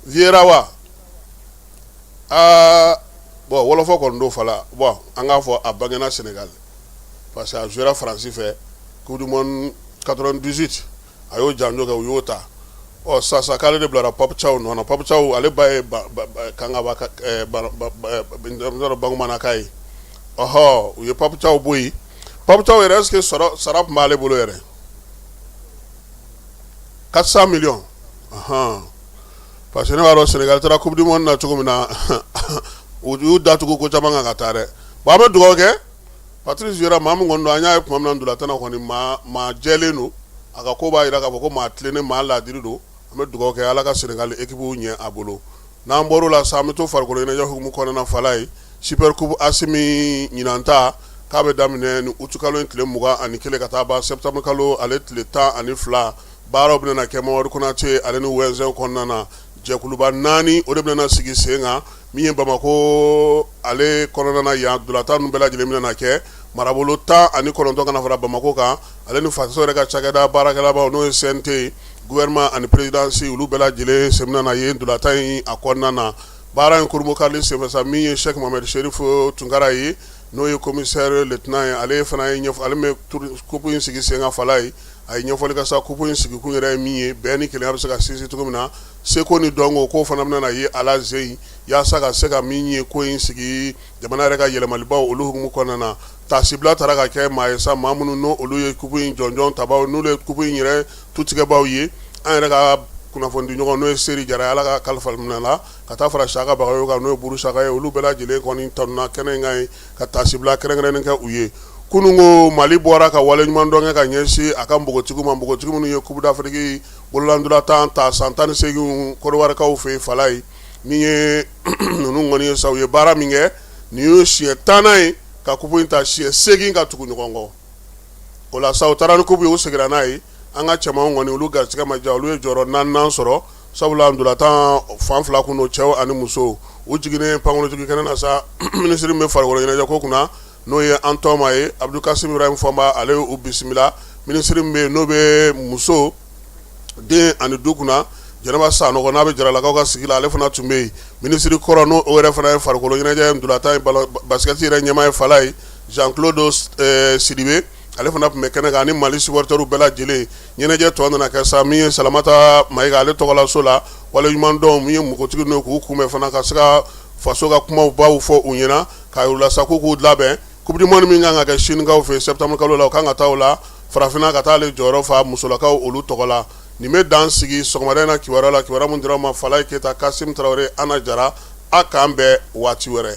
Vieira wa? Aa bon, wɔlɔfɔ kɔni don fala. Bon, an k'a fɔ a bangena Sénégal, parce que a jouera Faransi fɛ Coupe du monde 98, a y'o janjo kɛ, u y'o ta. Ɔ sasa k'ale de bilara Pape Thiaw nɔ na. Pape Thiaw, ale ba ye Kangaba Bangumanaka ye. Ɔhɔ, u ye Pape Thiaw bɔ yen. Pape Thiaw yɛrɛ, est ce que sɔrɔ sara tun b'ale bolo yɛrɛ? 400 millions. Ɔhɔn, parce que ne b'a dɔn Sénégal taara Coupe du monde na cogo min na, u y'u datugu ko caman kan ka taa dɛ. Bon, an bɛ dugawu kɛ Patrice Vieira, maa min kɔni don, an y'a ye tuma min na ntolantan na kɔni, maa jɛlen don, a ka ko b'a jira k'a fɔ ko maa tilennen, maa laadiri don. An bɛ dugawu kɛ Ala ka Sénégal équipe ɲɛ a bolo. N'an bɔr'o la sa, an bɛ to farikolo ɲɛnajɛ hukumu kɔnɔna na. Fala ye Super Coupe Asimi ɲinan ta, k'a bɛ daminɛ ni août kalo in tile 21 ka taa ban septembre kalo ale tile 12. Baaraw bɛna kɛ Mamadu Konate ale ni Wɛnzɛn kɔnɔna na. Jɛkuluba naani, o de bɛna sigi sen kan. Min ye Bamakɔ ale kɔnɔna na yan, ntolatan ninnu bɛɛ lajɛlen bɛna kɛ marabolo 19 ka na fara Bamakɔ kan, ale ni faso yɛrɛ ka cakɛda baarakɛlabaw, n'o ye CNT ye, gouvernement ani présidence, olu bɛɛ lajɛlen sen bɛna ye ntolatan in a kɔnɔna na. Baara in kurunbonkarili senfɛ sa, min ye Sɛki Mohamɛdi Serifu Tunkara ye, n'o ye commissaire lieutenant ye, ale fana ye ɲɛfɔ, ale bɛ coupe in sigi sen kan. Fala ye, a ye ɲɛfɔli kɛ sa, coupe in sigikun yɛrɛ ye min ye, bɛn ni kelenya bɛ se ka sinsin cogo min na, seko ni dɔnko k'o fana bɛna ye a la zen, yaasa ka se ka min ye ko in sigi jamana yɛrɛ ka yɛlɛmalibaw olu hukumu kɔnɔna na. Taasibila taara ka kɛ maa ye sa, maa minnu n'o olu ye coupe in jɔnjɔn tabaw, n'olu ye coupe in yɛrɛ tutigɛbaw ye. An yɛrɛ ka kunnafoni ɲɔgɔn, n'o ye Seri Jara ye, Ala ka kalifa minɛ la, ka taa fara Saka Bagayogo kan, n'o ye Buru Saka ye, olu bɛɛ lajɛlen kɔni tanuna kɛnɛ in kan ye, ka taasibila kɛrɛnkɛrɛnnen kɛ u ye. Kununko Mali bɔra ka waleɲumandɔn kɛ ka ɲɛsin a ka npogotigiw ma, npogotigi minnu ye Coupe d'Afrique bololanntolatan ta san 18 Kɔdiwarikaw fɛ yen. Fala ye, min ye ninnu kɔni ye sa, u ye baara min kɛ, nin ye siɲɛ 10nan ye ka coupe in ta, siɲɛ 8 ka tugu ɲɔgɔn kɔ. O la sa, u taara ni coupe ye, u seginna n'a ye. An ka cɛmanw kɔni, olu garisɛgɛ ma diya, olu ye jɔyɔrɔ naaninan sɔrɔ, sabula ntolatan fan fila kun don, cɛw ani musow. U jiginnen pankurunjigin kɛnɛ na sa, minisiri min bɛ farikolo ɲɛnajɛ ko kunna, n'o ye an tɔma ye, Abudu Kasim Ibrahim Fɔnba, ale y'u bisimila. Minisiri min bɛ yen n'o bɛ muso, den ani du kunna, Jɛnɛba Sanɔgɔ, n'a bɛ Jaralakaw ka sigi la, ale fana tun bɛ yen. Minisiri kɔrɔ, n'o yɛrɛ fana ye farikolo ɲɛnajɛ, ntolatan, basikɛti yɛrɛ ɲɛmaa ye, Fala ye, Jean Claude Sidibe, ale fana tun bɛ kɛnɛ kan, ani Mali supporters bɛɛ lajɛlen. Ɲɛnajɛ tɔ nana kɛ sa, min ye Salamata Mayiga ale tɔgɔlaso la, waleɲumandɔn min ye npogotigi ninnu ye, k'u kunbɛn fana, ka se ka faso ka kumaw baw fɔ u ɲɛna, k'a yir'u la sa k'u k'u labɛn Coupe du monde min kan ka kɛ Sinikaw fɛ septembre kalo la, u kan ka taa o la farafinna ka taa ale jɔyɔrɔ fa musolakaw olu tɔgɔ la. Nin bɛ dan sigi sɔgɔmada in na kibaruya la, kibaruya min dira aw ma Falaye Keyita, Kasim Tarawele, Ana Jara. A k'an bɛn waati wɛrɛ.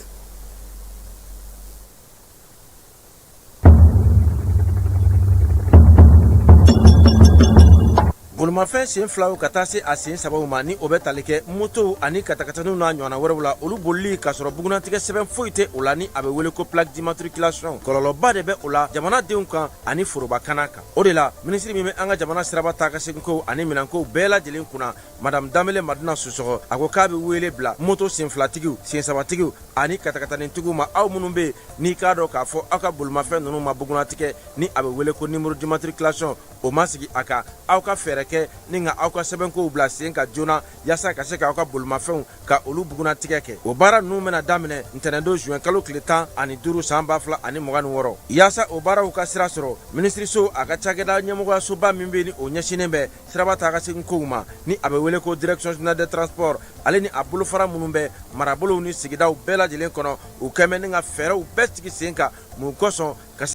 Bolimafɛn sen filaw ka taa se a sen sabaw ma, ni o bɛ tali kɛ motow ani katakataniw n'a ɲɔgɔnna wɛrɛw la, olu bolili k'a sɔrɔ bugunnatigɛ sɛbɛn foyi tɛ o la, ni a bɛ wele ko plaque d'immatriculation, kɔlɔlɔba de bɛ o la jamanadenw kan ani forobakana kan. O de la, minisiri min bɛ an ka jamana siraba taa ka seginkow ani minɛnkow bɛɛ lajɛlen kunna, Madame Danbele Madina Sisɔkɔ, a ko k'a bɛ wele bila moto senfilatigiw, sensabatigiw ani katakatanitigiw ma, aw minnu bɛ yen n'i k'a dɔn k'a fɔ aw ka bolimafɛn ninnu ma bugunnatigɛ, ni a bɛ wele ko numéro d'immatriculation, o ma sigi a kan, aw ka fɛɛrɛ kɛ ni ka aw ka sɛbɛnkow bila sen kan joona, yaasa ka se k'aw ka bolimafɛnw ka olu bugunnatigɛ kɛ. O baara ninnu bɛna daminɛ ntɛnɛndon juin kalo tile 15 san 2026. Yaasa o baaraw ka sira sɔrɔ, minisiriso a ka cakɛda ɲɛmɔgɔyasoba min bɛ ni o ɲɛsinnen bɛ siraba taa ka segin kow ma, ni a bɛ wele ko direction générale des transports, ale ni a bolofara minnu bɛ marabolow ni sigidaw bɛɛ lajɛlen kɔnɔ, u kɛmɛ ni ka fɛɛrɛw bɛɛ sigi sen kan mun kosɔn ka